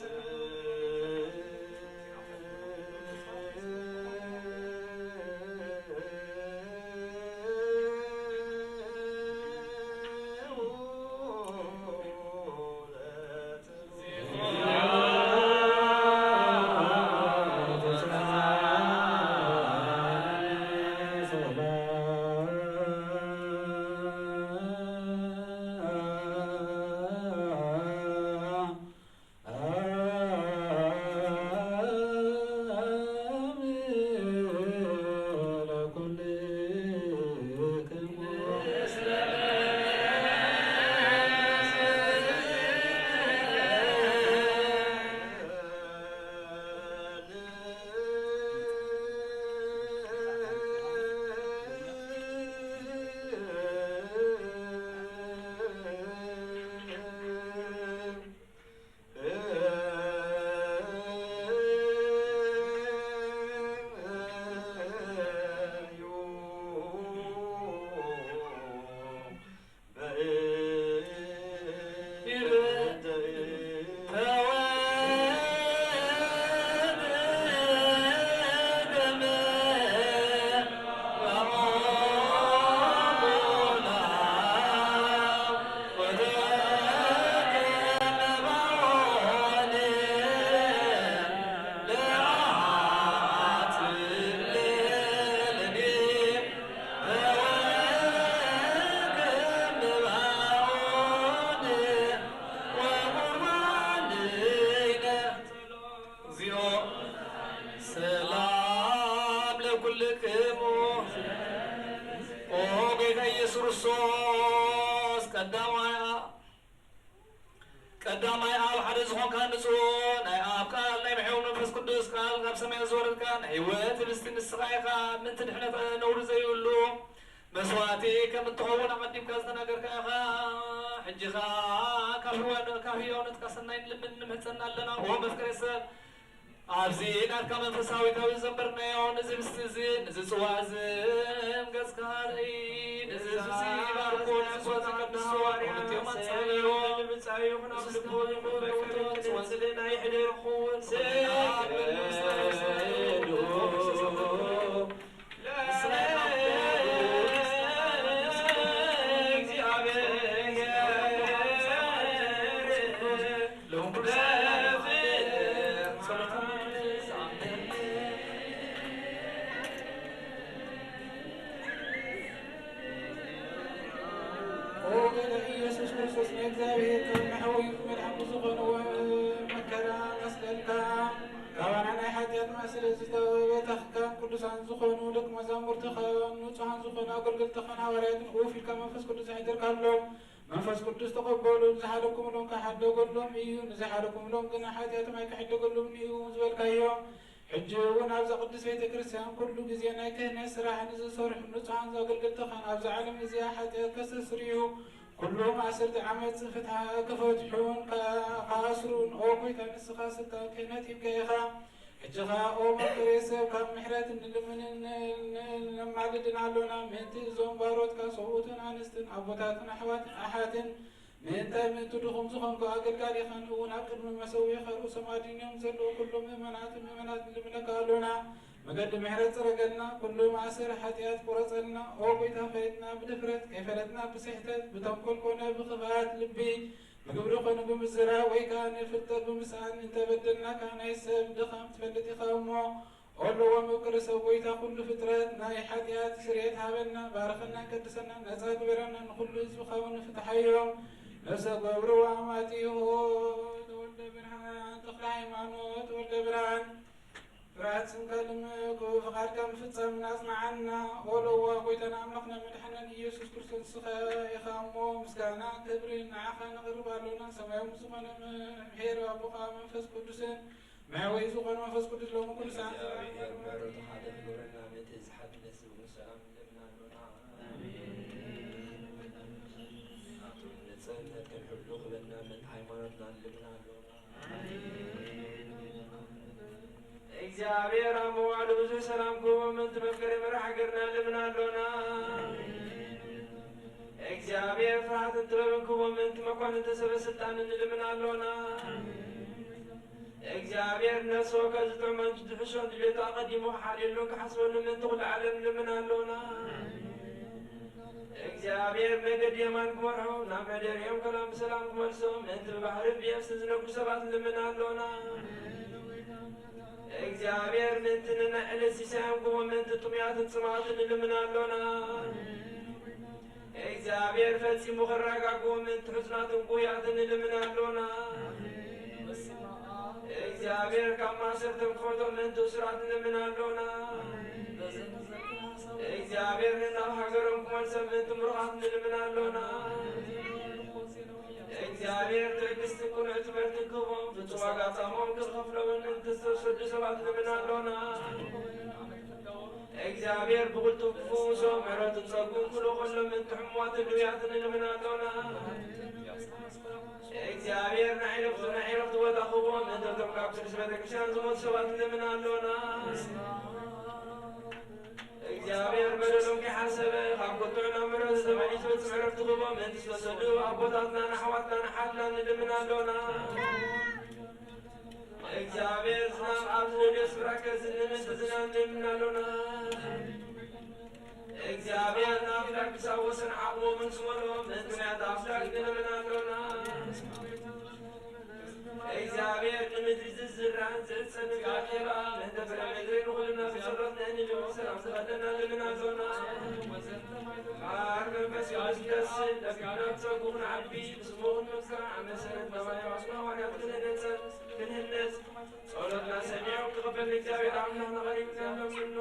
እግዚኦ ሰላም ለኩልክሙ። ኦ ጌታ ኢየሱስ ክርስቶስ ቀዳማይ ቀዳማይ ኣብ ሓደ ዝኾንካ ንጹህ ናይ ኣብ ቃል ናይ ምሕያው መንፈስ ቅዱስ ቃል ካብ ሰማይ ዝወረድካ ናይ ህይወት ህብስቲ ንስኻ ኢኻ። ምእንቲ ድሕነት ነውሪ ዘይብሉ መስዋዕቲ ከም እትኸውን ኣቐዲምካ ዝተናገርካ ኢኻ። ሕጂ ኸኣ ካብ ህዋ-፣ ካብ ህያውነትካ ሰናይ ንልምን ንምሕጸን ኣለና። ኦ መፍቀሬ ሰብ፣ ኣብዚ ናትካ መንፈሳዊት ኣብ ዘንበርናዮ ነዚ ህብስቲ እዚ፣ ነዚ ጽዋ እዚ ገጽካ ርእይ፣ ነዚ ህዝቢ እዚ ባርኮ፣ ነዚ ጽዋ እዚ ቀድሶ፣ ክልቲኦም ኣጻርዮ፣ ንብጻዩ ይኹን ኣብ ልቦ ይኹን ለውጦ፣ ጽዋ እዚ ናይ ሕደር ክኸውን፣ ኢየሱስ ክርስቶስ ናይ እግዚኣብሔር ቃል መሕወይቱ መድሓኒ ዝኾነ መከራ መስቀልካ፣ ካባና ናይ ሓጢኣት ማእሰርቲ ዝተበተኽካ፣ ቅዱሳን ዝኾኑ ደቂ መዛሙርትኻን ንጹሃን ዝኾኑ ኣገልገልትኻን ሃዋርያትን ኡፍ ኢልካ መንፈስ ቅዱስ ኣሕዲርካሎም። መንፈስ ቅዱስ ተቐበሉ። ንዝሓደግኩምሎም ክሓደገሎም እዩ፣ ንዘይሓደግኩምሎም ግን ሓጢኣቶም ኣይክሕደገሎምን እዩ ዝበልካዮ። ሕጂ እውን ኣብዛ ቅድስት ቤተ ክርስቲያን ኩሉ ግዜ ናይ ክህነት ስራሕ ንዝሰርሑ ንጹሃን ኣገልገልትኻን ኣብዛ ዓለም እዚኣ ሓጢኣት ከስተስርዩ ኩሉ ማእሰርቲ ዓመጽ ፍትሓ ክፈትሑን ከ-፣ ከኣስሩን፣ ኦ ጐይታ፣ ንስኻ ስልጣን ክህነት ሂብካ ኢኻ። ሕጂ ኸኣ ኦ መፍቀሬ ሰብ፣ ካብ ምሕረት ንልምንን ን-፣ ን-፣ ነማልድን ኣሎና። ምእንቲ እዞም ባሮትካ ሰብኡትን ኣንስትን ኣቦታትን ኣሕዋትን ኣሓትን ምእንተ ምእንቲ ድኹም ዝኾንኩ ኣገልጋሊኻን እውን ኣብ ቅድሚ መሰዊእኻ ርእሶም ኣድንዮም ዘለዉ ኩሎም ምእመናትን ምእመናትን ንልምነካ ኣሎና። መገዲ ምሕረት ጽረገልና፣ ኩሉ ማእሰር ሓጢኣት ቁረጸልና። ኦ ጐይታ፣ ፈሊጥና ብድፍረት፣ ከይፈለጥና ብስሕተት፣ ብተንኮል ኮነ ብኽፍኣት ልቢ፣ ብግብሪ ኮነ ብምዝራብ ወይ ከኣ ንፍልጠት ብምስኣን እንተበደልናካ፣ ናይ ሰብ ድኻም ትፈልጥ ኢኻ እሞ፣ ኦ ለዋም ውቅር ሰብ ጐይታ ኩሉ ፍጥረት፣ ናይ ሓጢኣት ስርየት ሃበና፣ ባርኸና፣ ቀድሰና፣ ነጻ ግበረና፣ ንኹሉ ህዝብኻ እውን ፍትሓዮም። ነፍሰ ገብሩ ኣማጺኡ ተወልደ ብርሃን፣ ተኽለ ሃይማኖት ተወልደ ብርሃን፣ ፍርሃት ስንከልም ፍቓድካ ምፍጻምን ኣጽንዓና። ኦ ለዋ ጐይታና ኣምላኽና መድሓናን ኢየሱስ ክርስቶስ ንስኻ ኢኻ እሞ፣ ምስጋና ክብሪ ንዓኻ ነቕርብ ኣሎና። ሰማያዊ ዝኾነ ምሕር ኣቦኻ መንፈስ ቅዱስን መሕወይ ዝኾነ መንፈስ ቅዱስ ሎሚ ኩሉ ሰዓት እግዚኣብሔር ምሕረቱ ሓደ ክገብረና ምእንቲ እዚ ሓድነት ዝብሉ ሰላም ንለምን ኣሎና። ኣሜን። ናቱ ንጽህነት ክንሕሉ ክበና ምእንቲ ሃይማኖትና ንልምን ኣሎና። እግዚኣብሔር ኣብ መዋዕሉ ብዙሕ ሰላም ክህቦ ምእንቲ መፍቀሪ መራሕ ሃገርና ንልምን ኣሎና። እግዚኣብሔር ፍርሃትን ጥበብን ክህቦ ምእንቲ መኳንንተ ሰበ ስልጣን ንልምን ኣሎና። እግዚኣብሔር ነፍሲ ወከፍ ዝጥዕሞን ዝሕሾን ድሌቱ ኣቐዲሙ ክሓልየሉን ክሓስበሉን ምእንቲ ኩሉ ዓለም ንልምን ኣሎና። እግዚኣብሔር መገዲ የማን ክመርሖም፣ ናብ መደርኦም ከላም ብሰላም ክመልሶም ምእንቲ ብባሕርን ብየብስን ዝነግዱ ሰባት ንልምን ኣሎና። እግዚኣብሔር ምእንቲ ንናይ ዕለት ሲሳዮም ክህቦም ምእንቲ ጥሙያትን ጽማትን ንልምን ኣሎና። እግዚኣብሔር ፈጺሙ ክረጋግዎም ምእንቲ ሕጹናትን ጉያትን ንልምን ኣሎና። እግዚኣብሔር ካብ ማእሰርቶም ክፈትዎም ምእንቲ እሱራት ንልምን ኣሎና። እግዚኣብሔር ንናብ ሃገሮም ክመልሶም ምእንቲ ምሩኻት ንልምን ኣሎና። እግዚኣብሔር ትዕግስቲ ቅኑዕ ትምህርቲ ክህቦም፣ ፍጹም ዋጋ ጻምኦም ክኸፍሎምን ምእንቲ ዝተሰዱ ሰባት ንልምን ኣሎና። እግዚኣብሔር ብቕልጡፍ ክፍውሶም፣ ምሕረቱን ጸግኡን ክልእኾሎም ምእንቲ ሕሙማትን ድውያትን ንልምን ኣሎና። እግዚኣብሔር ናይ ዕረፍቲ፣ ናይ ዕረፍቲ ቦታ ክህቦም፣ ነቶም ካብቲ ርእሲ ቤተ ክርስቲያን ዝሞቱ ሰባት ንልምን ኣሎና። እግዚኣብሔር በደሎም ከይሓሰበ፣ ካብ ቁጥዑ ናብ ምሕረቱ ተመሊሱ ፍጹም ዕረፍቲ ክህቦም፣ ምእንቲ ዝተሰዱ ኣቦታትናን ኣሕዋትናን ኣሓትናን ንልምን ኣሎና። እግዚኣብሔር ዝናብ ኣብ ዝደልዮ ስፍራ ከዝንብ ምእንቲ ዝናብ ንልምን ኣሎና። እግዚኣብሔር ንኣፍላግ ክሳብ ወሰን ዓቕሞምን ዝመልኦም ምእንቲ ናያት ኣፍላግ ንልምን ኣሎና። እግዚኣብሔር ንምድሪ ዝዝራእን ዝዕጸድን ኣኼባ፣ ምእንቲ ፍረ ምድሪ ንኹልና ብጸሎት ንእንልምን ሰላም ዝኸደና ንልምን ኣሎና። ማር መንፈስ ቅዱስ ይደስል፣ ለቢብና ብጸጉ ክንዓቢ፣ ብስሙ ክንምስጋዕ፣ ኣብ መሰረት ነባይ ኣስና ዋንያት ክንህነጸን፣ ክንህነጽ፣ ጸሎትና ሰሚዑ ክቕበል ንእግዚኣብሔር ኣምላኽና ቀሪብና ንለምኖ።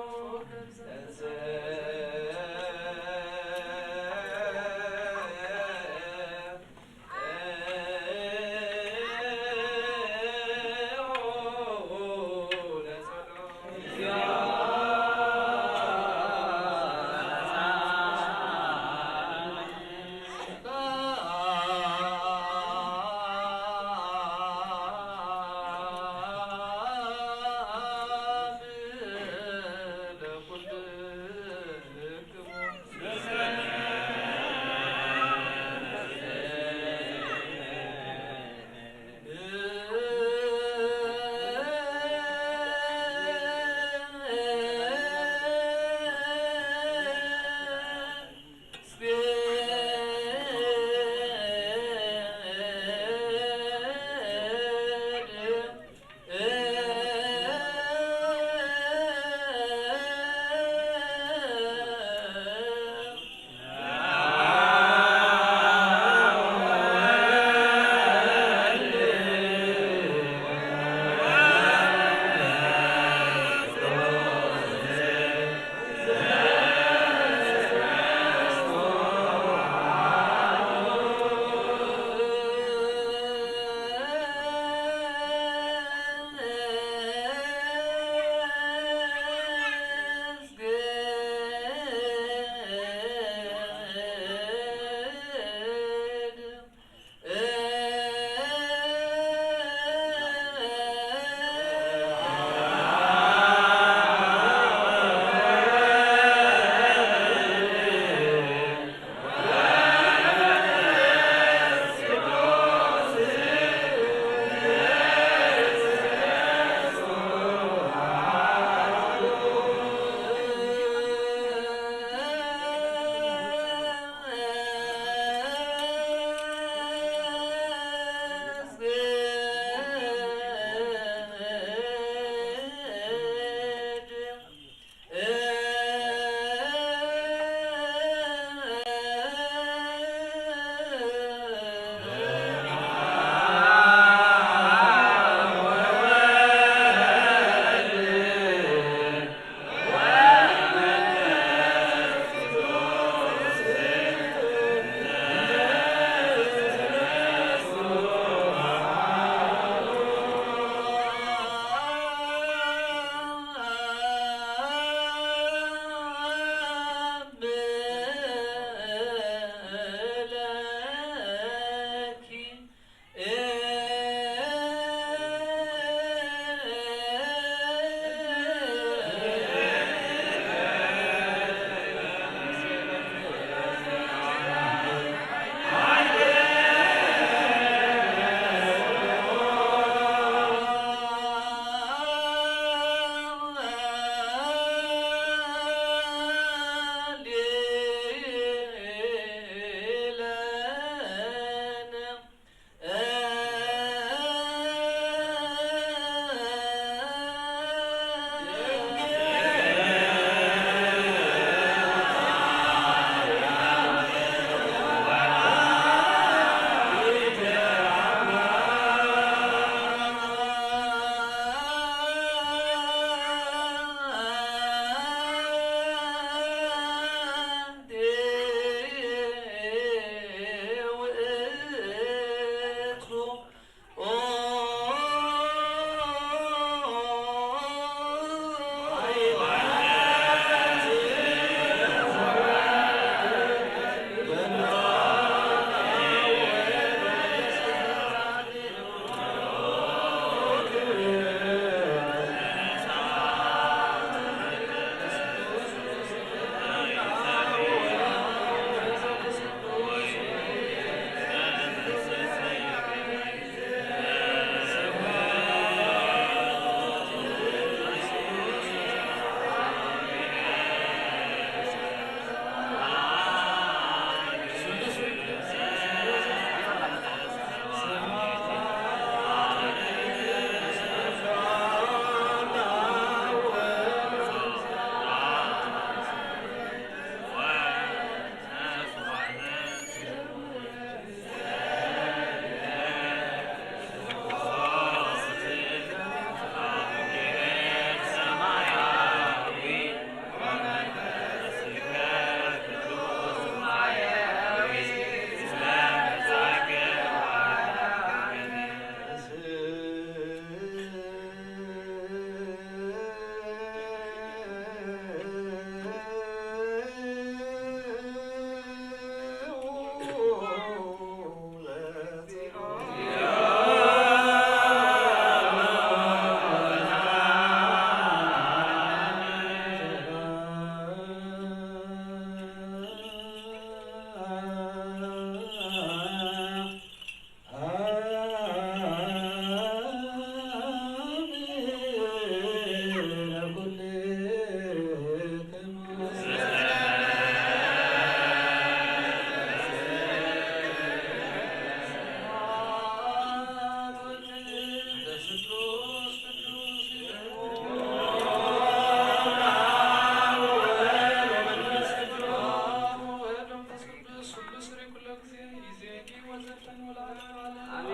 ስሪ ኩሎ ግዜ ይዜኒ ወዘልፈን ወለዓለመ ዓለም።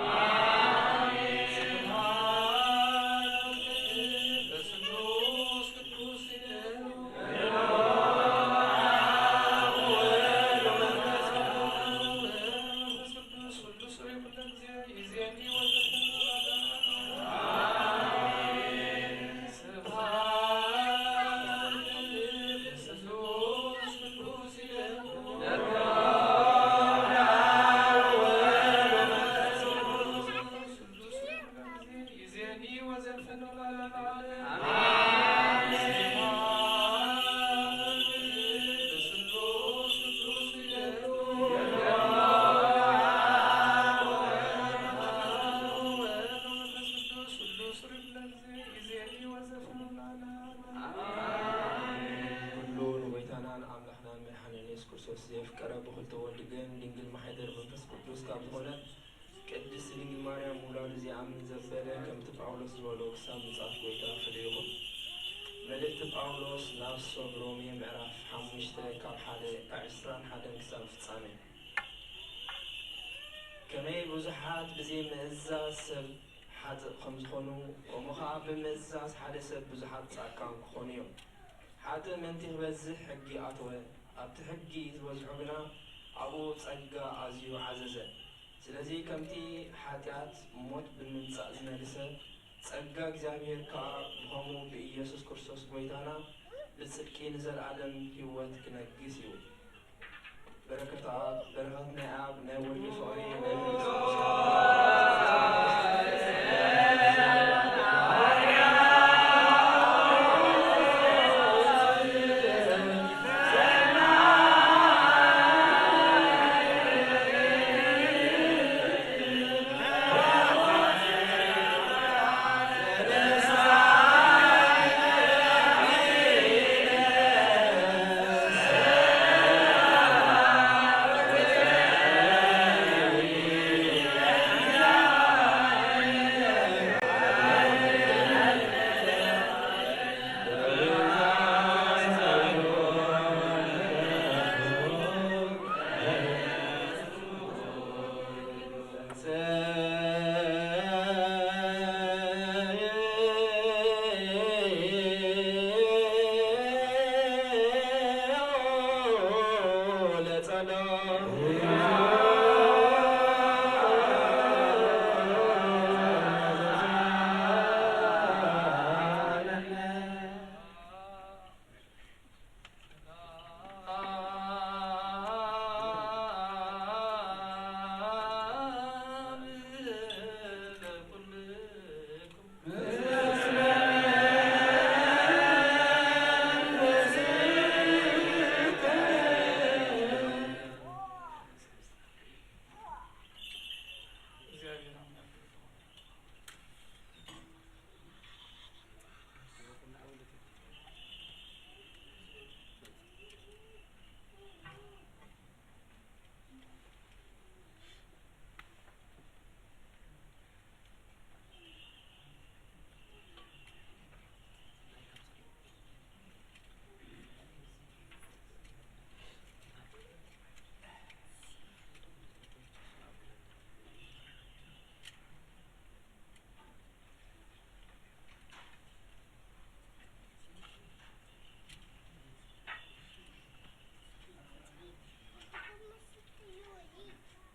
ኣሜን። ስብሐት ለስሉስ ቅዱስ ይእዜኒ ወዘልፈን ወለዓለመ ዓለም። ኩሉ ንጎይታናን ኣምላኽናን መድሓኒን የሱስ ክርስቶስ ዘየፍቀረ ብኽልተ ወልዲ ግን ድንግል ማሕደር መንፈስ ቅዱስ ካብ ዝኾነ ቅድስት ድንግል ማርያም ምውላዱ ዘይኣምን ዘበለ ከምቲ ጳውሎስ ዝበሎ ክሳብ ምጽኣት ጎይታ ፍሉይ ይኹን። መልእኽቲ ጳውሎስ ናብ ሰብ ሮሜ ምዕራፍ ሓሙሽተ ካብ ሓደ ካብ ዕስራን ሓደን ክሳብ ፍጻሜ። ከመይ ብዙሓት ብዘይምእዛዝ ሰብ ሓጥእ ከም ዝኾኑ፣ ከምኡ ኸዓ ብምእዛዝ ሓደ ሰብ ብዙሓት ጻድቃን ክኾኑ እዮም። ሓጥእ ምእንቲ ክበዝሕ ሕጊ ኣተወ፣ ኣብቲ ሕጊ ዝበዝሑ ግና ኣብኡ ጸጋ ኣዝዩ ዓዘዘ። ስለዚ ከምቲ ሓጢኣት ሞት ብምምጻእ ዝመልሰ፣ ጸጋ እግዚኣብሔር ከኣ ብኸምኡ ብኢየሱስ ክርስቶስ ጐይታና ብጽድቂ ንዘለኣለም ህይወት ክነግስ እዩ። በረከት ኣብ፣ በረከት ናይ ኣብ፣ ናይ ወልድ ፍቕሪ፣ ናይ መንፈስ ቅዱስ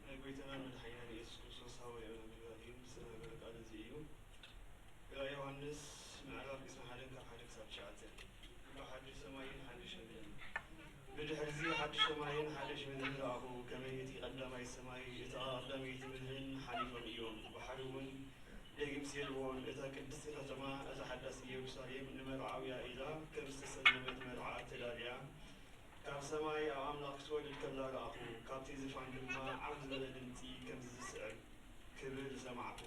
ናይ ጎይታናን መድሓኒናን የሱስ ክርስቶስ ሃወ የብለን ግልጋል እዩ። ዝተናገረ ቃል እዚ እዩ። ራእይ ዮሃንስ ምዕራፍ ዕስራን ሓደን ካብ ሓደ ክሳብ ትሽዓተ። ብሓድሽ ሰማይን ሓድሽ ምድርን። ብድሕርዚ ሓድሽ ሰማይን ሓድሽ ምድርን ረኣኹ፣ ከመይ እቲ ቀዳማይ ሰማይ እታ ቀዳመይቲ ምድርን ሓሊፎም እዮም። ባሕሪ እውን ደጊም ስየልዎን፣ እታ ቅድስቲ ከተማ፣ እታ ሓዳስ ኢየሩሳሌም፣ ንመርዓውያ ኢላ ከም ዝተሰለመት መርዓ ተዳልያ፣ ካብ ሰማይ ኣብ ኣምላኽ ክትወርድ ከላ ረኣኹ። ካብቲ ዝፋን ድማ ዓው ዝበለ ድምጺ ከምዚ ዝስዕብ ክብል ሰማዕኩ።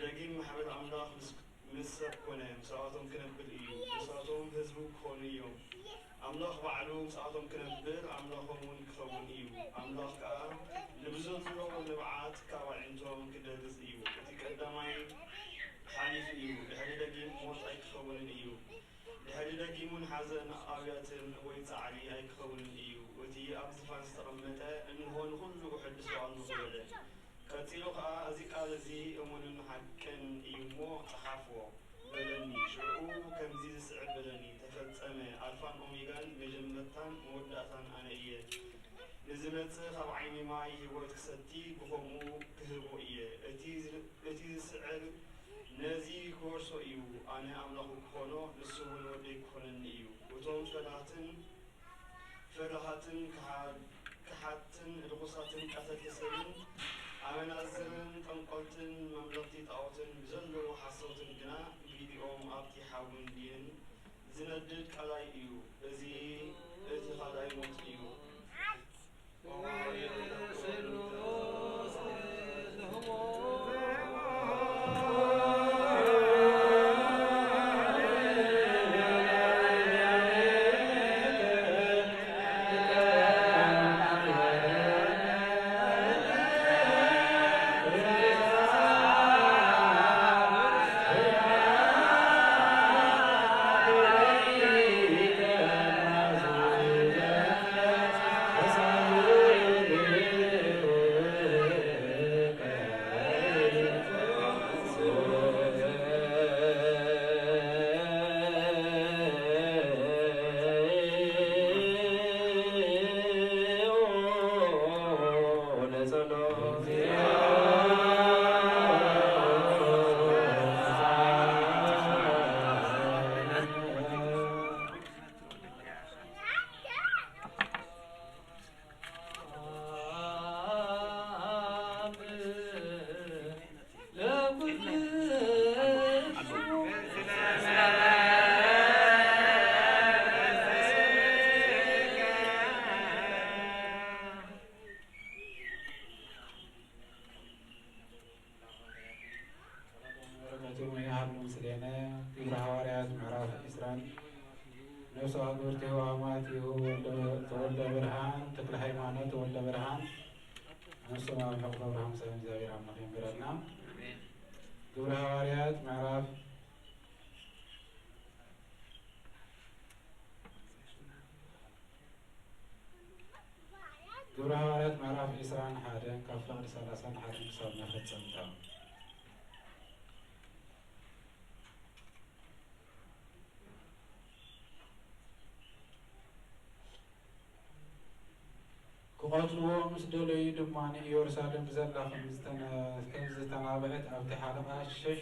ደጊም ማሕበር ኣምላኽ ምስ፣ ምስ ሰብ ኮነ፣ ምስኣቶም ክነብር እዩ፣ ንሳቶም ህዝቡ ክኾኑ እዮም። ኣምላኽ ባዕሉ ምስኣቶም ክነብር፣ ኣምላኾም እውን ክኸውን እዩ። ኣምላኽ ከኣ ንብዘዝሮ ንብዓት ካብ ኣዒንቶም ክደርዝ እዩ። እቲ ቀዳማይ ሓሊፉ እዩ፣ ድሕሪ ደጊም ሞት ኣይክኸውንን እዩ። ድሕሪ ደጊሙን ሓዘን ኣብያትን ወይ ጻዕሪ ኣይክኸውንን እዩ። እቲ ኣብ ዝፋን ዝተቐመጠ፣ እንሆ ንኹሉ እሕድሶ ኣለኹ በለ። ቀጺሉ ኸኣ፣ እዚ ቃል እዚ እሙንን ሓቅን እዩ እሞ፣ ጸሓፍዎ በለኒ። ሽዑ ከምዚ ዝስዕብ በለኒ፣ ተፈጸመ። ኣልፋን ኦሜጋን፣ መጀመርታን መወዳእታን ኣነ እየ። ንዝመጽእ ካብ ዓይኒ ማይ ህይወት ክሰቲ፣ ብኸምኡ ክህቦ እየ። እቲ ዝ-፣ እቲ ዝስዕብ ነዚ ክወርሶ እዩ። ኣነ ኣምላኹ ክኾኖ፣ ንሱ እውን ወደይ ክኾነኒ እዩ። እቶም ፈላትን ፈራሃትን ክሓ-፣ ክሓትን ርኹሳትን ቀተልቲ ሰብን ኣመናዝርን ጠንቆልትን መምለኽቲ ጣኦትን ብዘለዉ ሓሰውትን ግና፣ ጊዲኦም ኣብቲ ሓውን ዲን ዝነድድ ቀላይ እዩ። እዚ እቲ ካልኣይ ሞት እዩ። በረከቱ ይሃሉ ምስሌነ። ግብረ ሃዋርያት ምዕራፍ ዕስራን። ነፍሲ ኣግብርቲሁ ኣማቲሁ ወልደ፣ ተወልደ ብርሃን፣ ተክለ ሃይማኖት ተወልደ ብርሃን፣ ነፍሶም ኣብ ሕቑፎ ብርሃን ሰላም እግዚኣብሔር ኣምላኽ የንብረልና። ግብረ ሃዋርያት ምዕራፍ ግብረ ሃዋርያት ምዕራፍ ዕስራን ሓደን ካብ ፍቕዲ ሰላሳን ሓደን ክሳብ መፈጸምታ። ክቐትልዎ ምስ ደለዩ ድማ ንኢየሩሳሌም ብዘላ ከም ዝተነ-፣ ከም ዝተናብዐት ኣብቲ ሓለቓ ሽሕ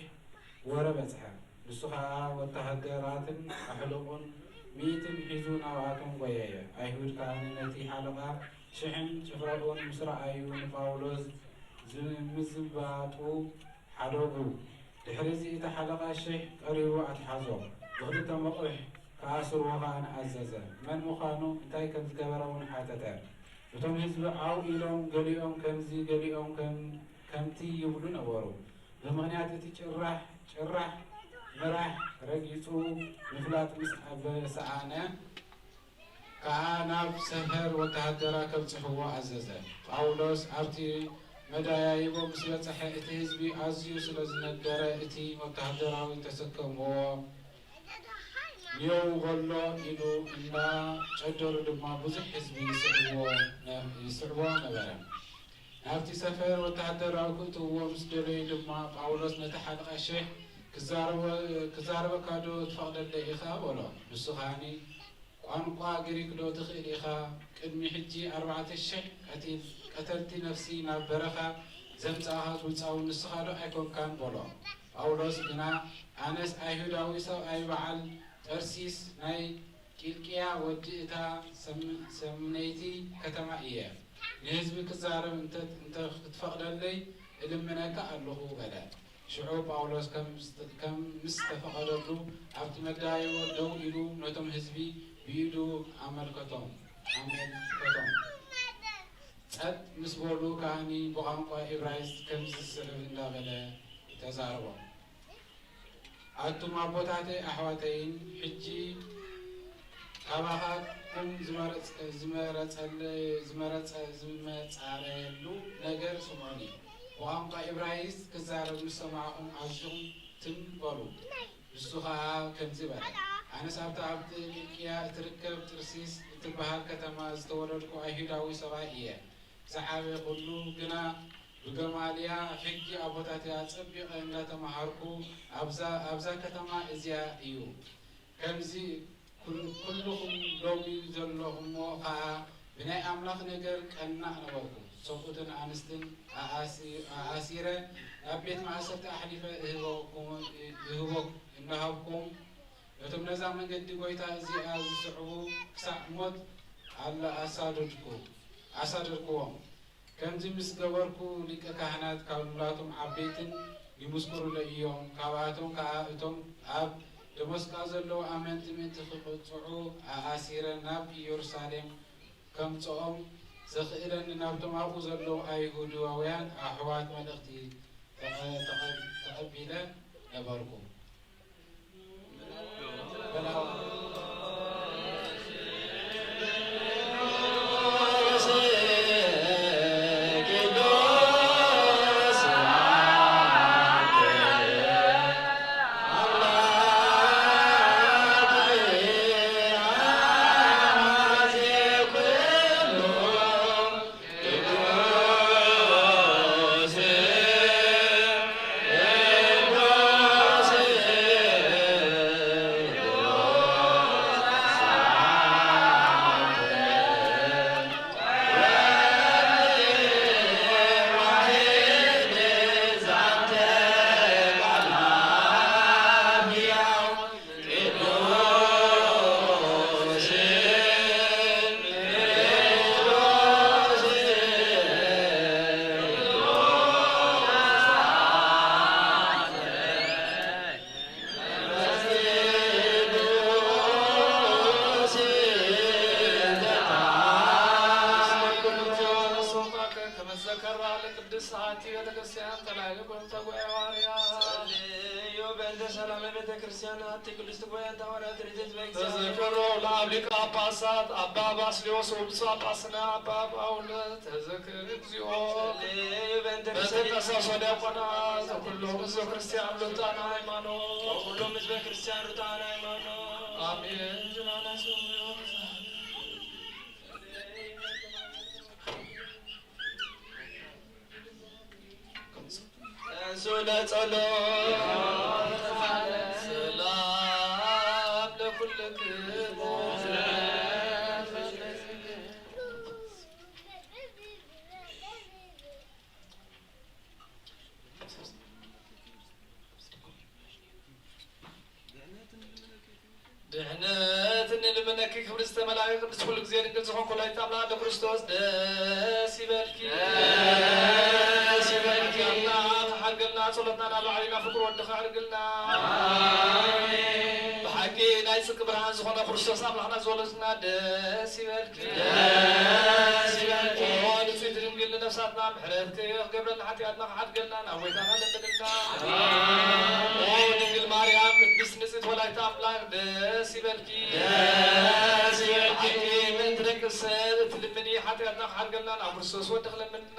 ወረ በጽሐ። ንሱ ኸኣ ወተሃደራትን ኣሕሉቑን ሚእትን ሒዙ ናብኣቶም ጐየየ። ኣይሁድ ከኣ ነቲ ሓለቓ ሽሕን ጭፍራኡን ምስ ረኣዩ ንጳውሎስ ዝምዝባጡ ሓደጉ። ድሕሪዚ እቲ ሓለቓ ሽሕ ቀሪቡ ኣትሓዞ። ብኽልተ መቑሕ ክኣስርዎ ኸኣ ኣዘዘ። መን ምዃኑ፣ እንታይ ከም ዝገበረ እውን ሓተተ። እቶም ህዝቢ ዓው ኢሎም፣ ገሊኦም ከምዚ፣ ገሊኦም ከም-፣ ከምቲ ይብሉ ነበሩ። ብምኽንያት እቲ ጭራሕ፣ ጭራሕ ምራሕ ረጊጹ ምፍላጥ ምስ ኣበ-፣ ሰኣነ፣ ከኣ ናብ ሰፈር ወተሃደራ ከብጽሕዎ ኣዘዘ። ጳውሎስ ኣብቲ መደያይቦ ምስ በጽሐ፣ እቲ ህዝቢ ኣዝዩ ስለ ዝነደረ፣ እቲ ወተሃደራዊ ተሰከምዎ። ዮው በሎ ኢሉ እንዳጨደሩ ድማ ብዙሕ ህዝቢ ይስዕብዎ ነ-፣ ይስዕቦ ነበረ። ናብቲ ሰፈር ወተሃደራዊ ክእትውዎ ምስ ደለዩ ድማ፣ ጳውሎስ ነቲ ሓለቓ ሽሕ፣ "ክዛረበ-፣ ክዛረበካ ዶ ትፈቕደለይ ኢኻ?" በሎ። ንሱ ከኣኒ፣ "ቋንቋ ግሪክ ዶ ትኽእል ኢኻ? ቅድሚ ሕጂ ኣርባዕተ ሽሕ ቀቲል-፣ ቀተልቲ ነፍሲ ናብ በረኻ ዘምጻእኻ ግብጻዊ ንስኻ ዶ ኣይኮንካን?" በሎ። ጳውሎስ ግና፣ "ኣነስ ኣይሁዳዊ ሰብኣይ በዓል ጠርሲስ ናይ ቂልቅያ ወዲ እታ ሰም-፣ ሰምነይቲ ከተማ እየ። ንህዝቢ ክዛረብ እንተ፣ እንተ ክትፈቕደለይ እልምነካ ኣለኹ" በለ። ሽዑ ጳውሎስ ከም ዝተ-፣ ከም ምስ ተፈቐደሉ ኣብቲ መዳይቦ ደው ኢሉ ነቶም ህዝቢ ብኢዱ ኣመልከቶም፣ ኣመልከቶም። ጸጥ ምስ በሉ ከኣኒ ብቋንቋ እብራይስጥ ከምዚ ዝስዕብ እንዳበለ ተዛረቦም። ኣቱም ኣቦታተይ ኣሕዋተይን፣ ሕጂ ካባኻትኩም ዝመረጸ-፣ ዝመረጸለ-፣ ዝመረጸ-፣ ዝመጻረየሉ ነገር ስምዑኒ። ብቋንቋ እብራይስጥ ክዛረብ ምስ ሰማዕኹም ኣዚኹም ትም በሉ። ንሱ ኸኣ ከምዚ በለ፣ ኣነስ ኣብታ ኣብ ቂልቅያ እትርከብ ጥርሲስ ትበሃል ከተማ ዝተወለድኩ ኣይሁዳዊ ሰብኣይ እየ። ዝዓበኹሉ ግና ብገማልያ ሕጊ ኣቦታትያ ኣጸቢቐ እንዳተመሃርኩ ኣብዛ ኣብዛ ከተማ እዚኣ እዩ። ከምዚ ኩል- ኩልኹም ሎሚ ዘለኹምዎ ኸኣ ብናይ ኣምላኽ ነገር ቀናእ ነበርኩ። ሰብኡትን ኣንስትን ኣኣሲ- ኣኣሲረ ናብ ቤት ማእሰርቲ ኣሕሊፈ እህበኩም- እህበ- እንዳሃብኩም ነቶም ነዛ መንገዲ ጐይታ እዚኣ ዝስዕቡ ክሳዕ ሞት ኣለ ኣሳደድኩ ኣሳደድክዎም። ከምዚ ምስ ገበርኩ ሊቀ ካህናት ካብ ናቶም ዓበይትን ይምስክሩለይ እዮም። ካብኣቶም ከኣ እቶም ኣብ ደመስቃ ዘለዉ ኣመንቲ ምእንቲ ክቕጽዑ ኣኣሲረ ናብ ኢየሩሳሌም ከምጽኦም ዘኽእለኒ ናብቶም ኣብኡ ዘለዉ ኣይሁዳውያን ኣሕዋት መልእኽቲ ተቐ- ተቐ- ተቐቢለ ነበርኩ። ከመዘከራ ለቅድስት ሰዓቲ ቤተክርስቲያን ተላዕለ ኮንተ ጉባኤ ሐዋርያ። ጸልዩ በእንተ ሰላመ ቤተክርስቲያን ኣቲ ቅድስት ጉባኤ እንተ ሐዋርያት ርድእት በእግዚኣብሔር። ተዘከሮ ለአብ ሊቀ ጳጳሳት አባ ባስልዮስ ወብፁዕ ጳጳስና አባ ጳውሎስ ተዘክር እግዚኦ። ጸልዩ በእንተ በእንተ ርእሰ ቀሳውስት ወዲያቆናት ወኩሎም ህዝበ ክርስቲያን ርቱዓነ ሃይማኖት። ወኩሎም ህዝበ ክርስቲያን ርቱዓነ ሃይማኖት። አሜን። ዝናነ ስሙ ተንሱ ለጸሎት ሰላም ለኩልክሙ። ድሕነት እንልምነኪ ክብርት ዝተመላእኪ ቅድስት ኩሉ ግዜ ድንግል ዝኾንኩ ወላዲት ኣምላኽ ኣደ ክርስቶስ ደስ ይበልኪ። ደስ ይበልኪ። ጸሎትና ተሓርገልና፣ ጸሎትና ናብ ላዕሊ ናብ ፍቅሪ ወድኺ ኣዕርግልና። ኣሜን። ብሓቂ ናይ ጽድቂ ብርሃን ዝኾነ ክርስቶስ ኣምላኽና ዝወለድና ደስ ይበልኪ። ደስ ይበልኪ። ኦ ንጽሕቲ ድንግል ንነፍሳትና ምሕረት ክገብረልና ሓጢኣትና ክሓድገልና ናብ ጎይታና ለምንና። ኣሜን። ኦ ድንግል ማርያም ቅድስት ንጽሕቲ ወላዲት ኣምላኽ ደስ ይበልኪ። ደስ ይበልኪ። ብሓቂ ምእንቲ ደቂ ሰብ እትልምኒ ሓጢኣትና ክሓድገልና ናብ ክርስቶስ ወድኺ ለምንና።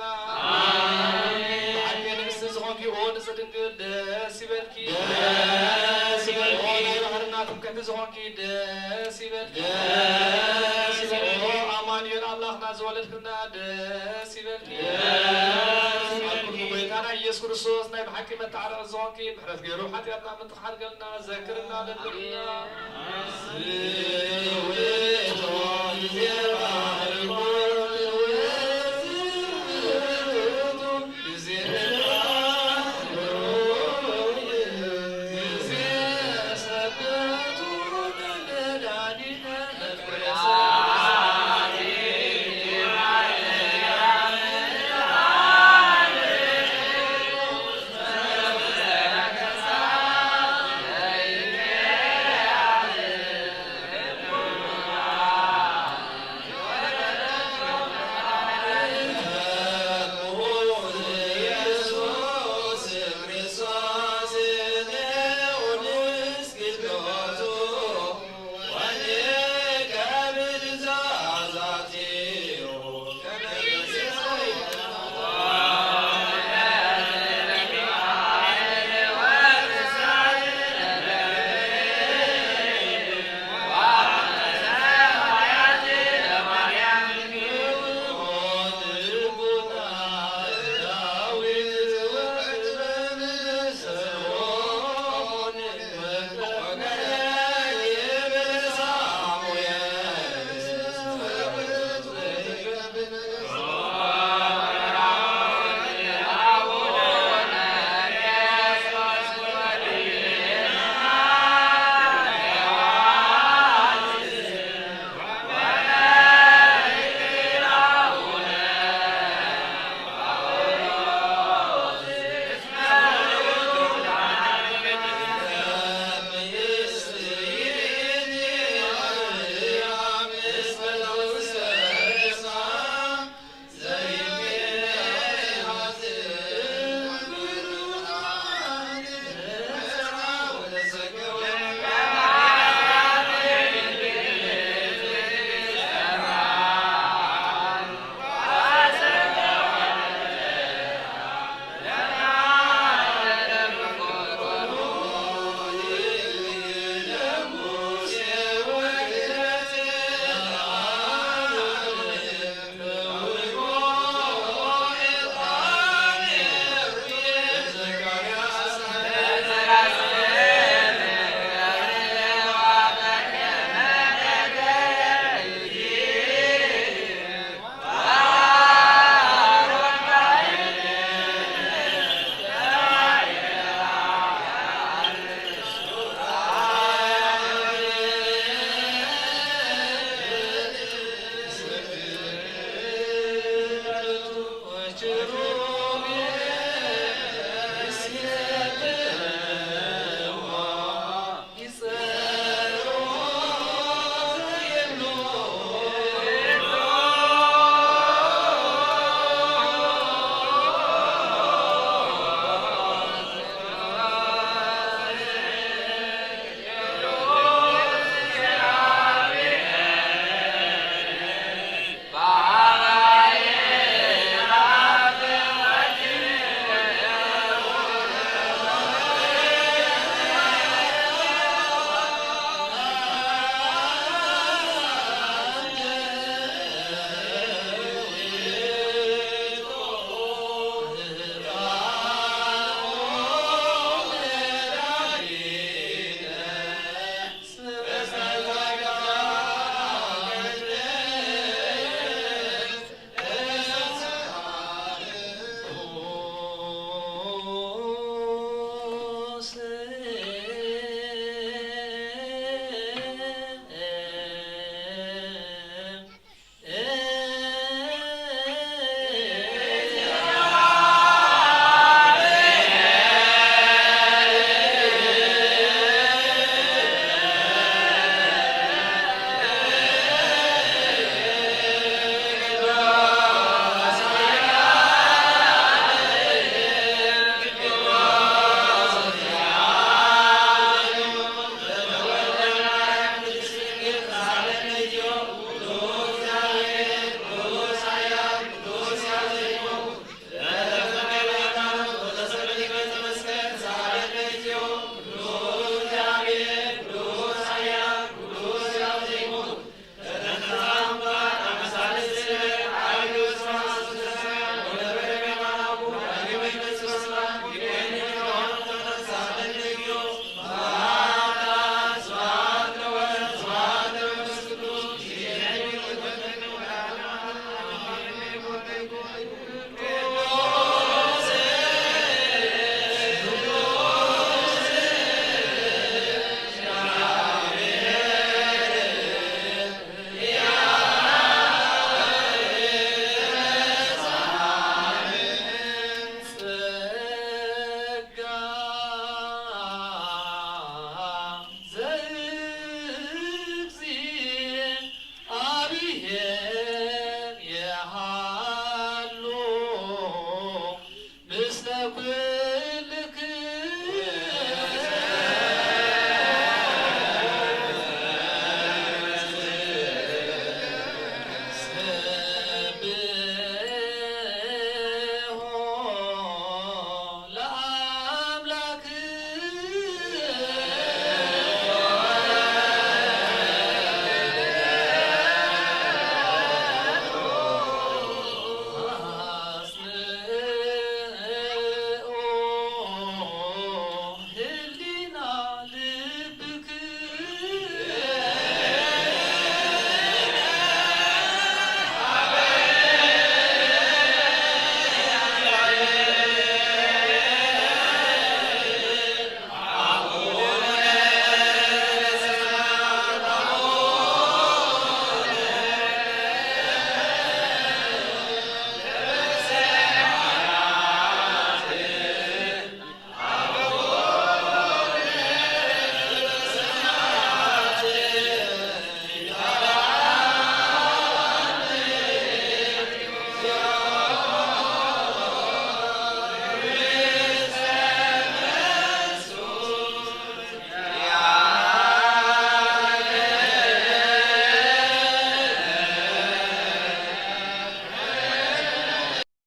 ኣሜን። ብሓቂ ንግስቲ ዝኾንኪ ኦ ንጽሕቲ ድንግል ደስ ይበልኪ። ደስ ይበልኪ። ኦ ናይ ባሕርና ትምክሕቲ ዝኾንኪ ደስ ይበልኪ። ደስ ይበልኪ። ኦ ኣማኑኤል ኣምላኽና ዝወለድክልና ደስ ይበልኪ። ደስ ይበልኪ። ኣብ ክንዲ ጎይታና ኢየሱስ ክርስቶስ ናይ ብሓቂ መተዓረቒ ዝኾንኪ ምሕረት ገይሩ ሓጢኣትና ምእንቲ ክሓድገልና ዘክርና ለምንና።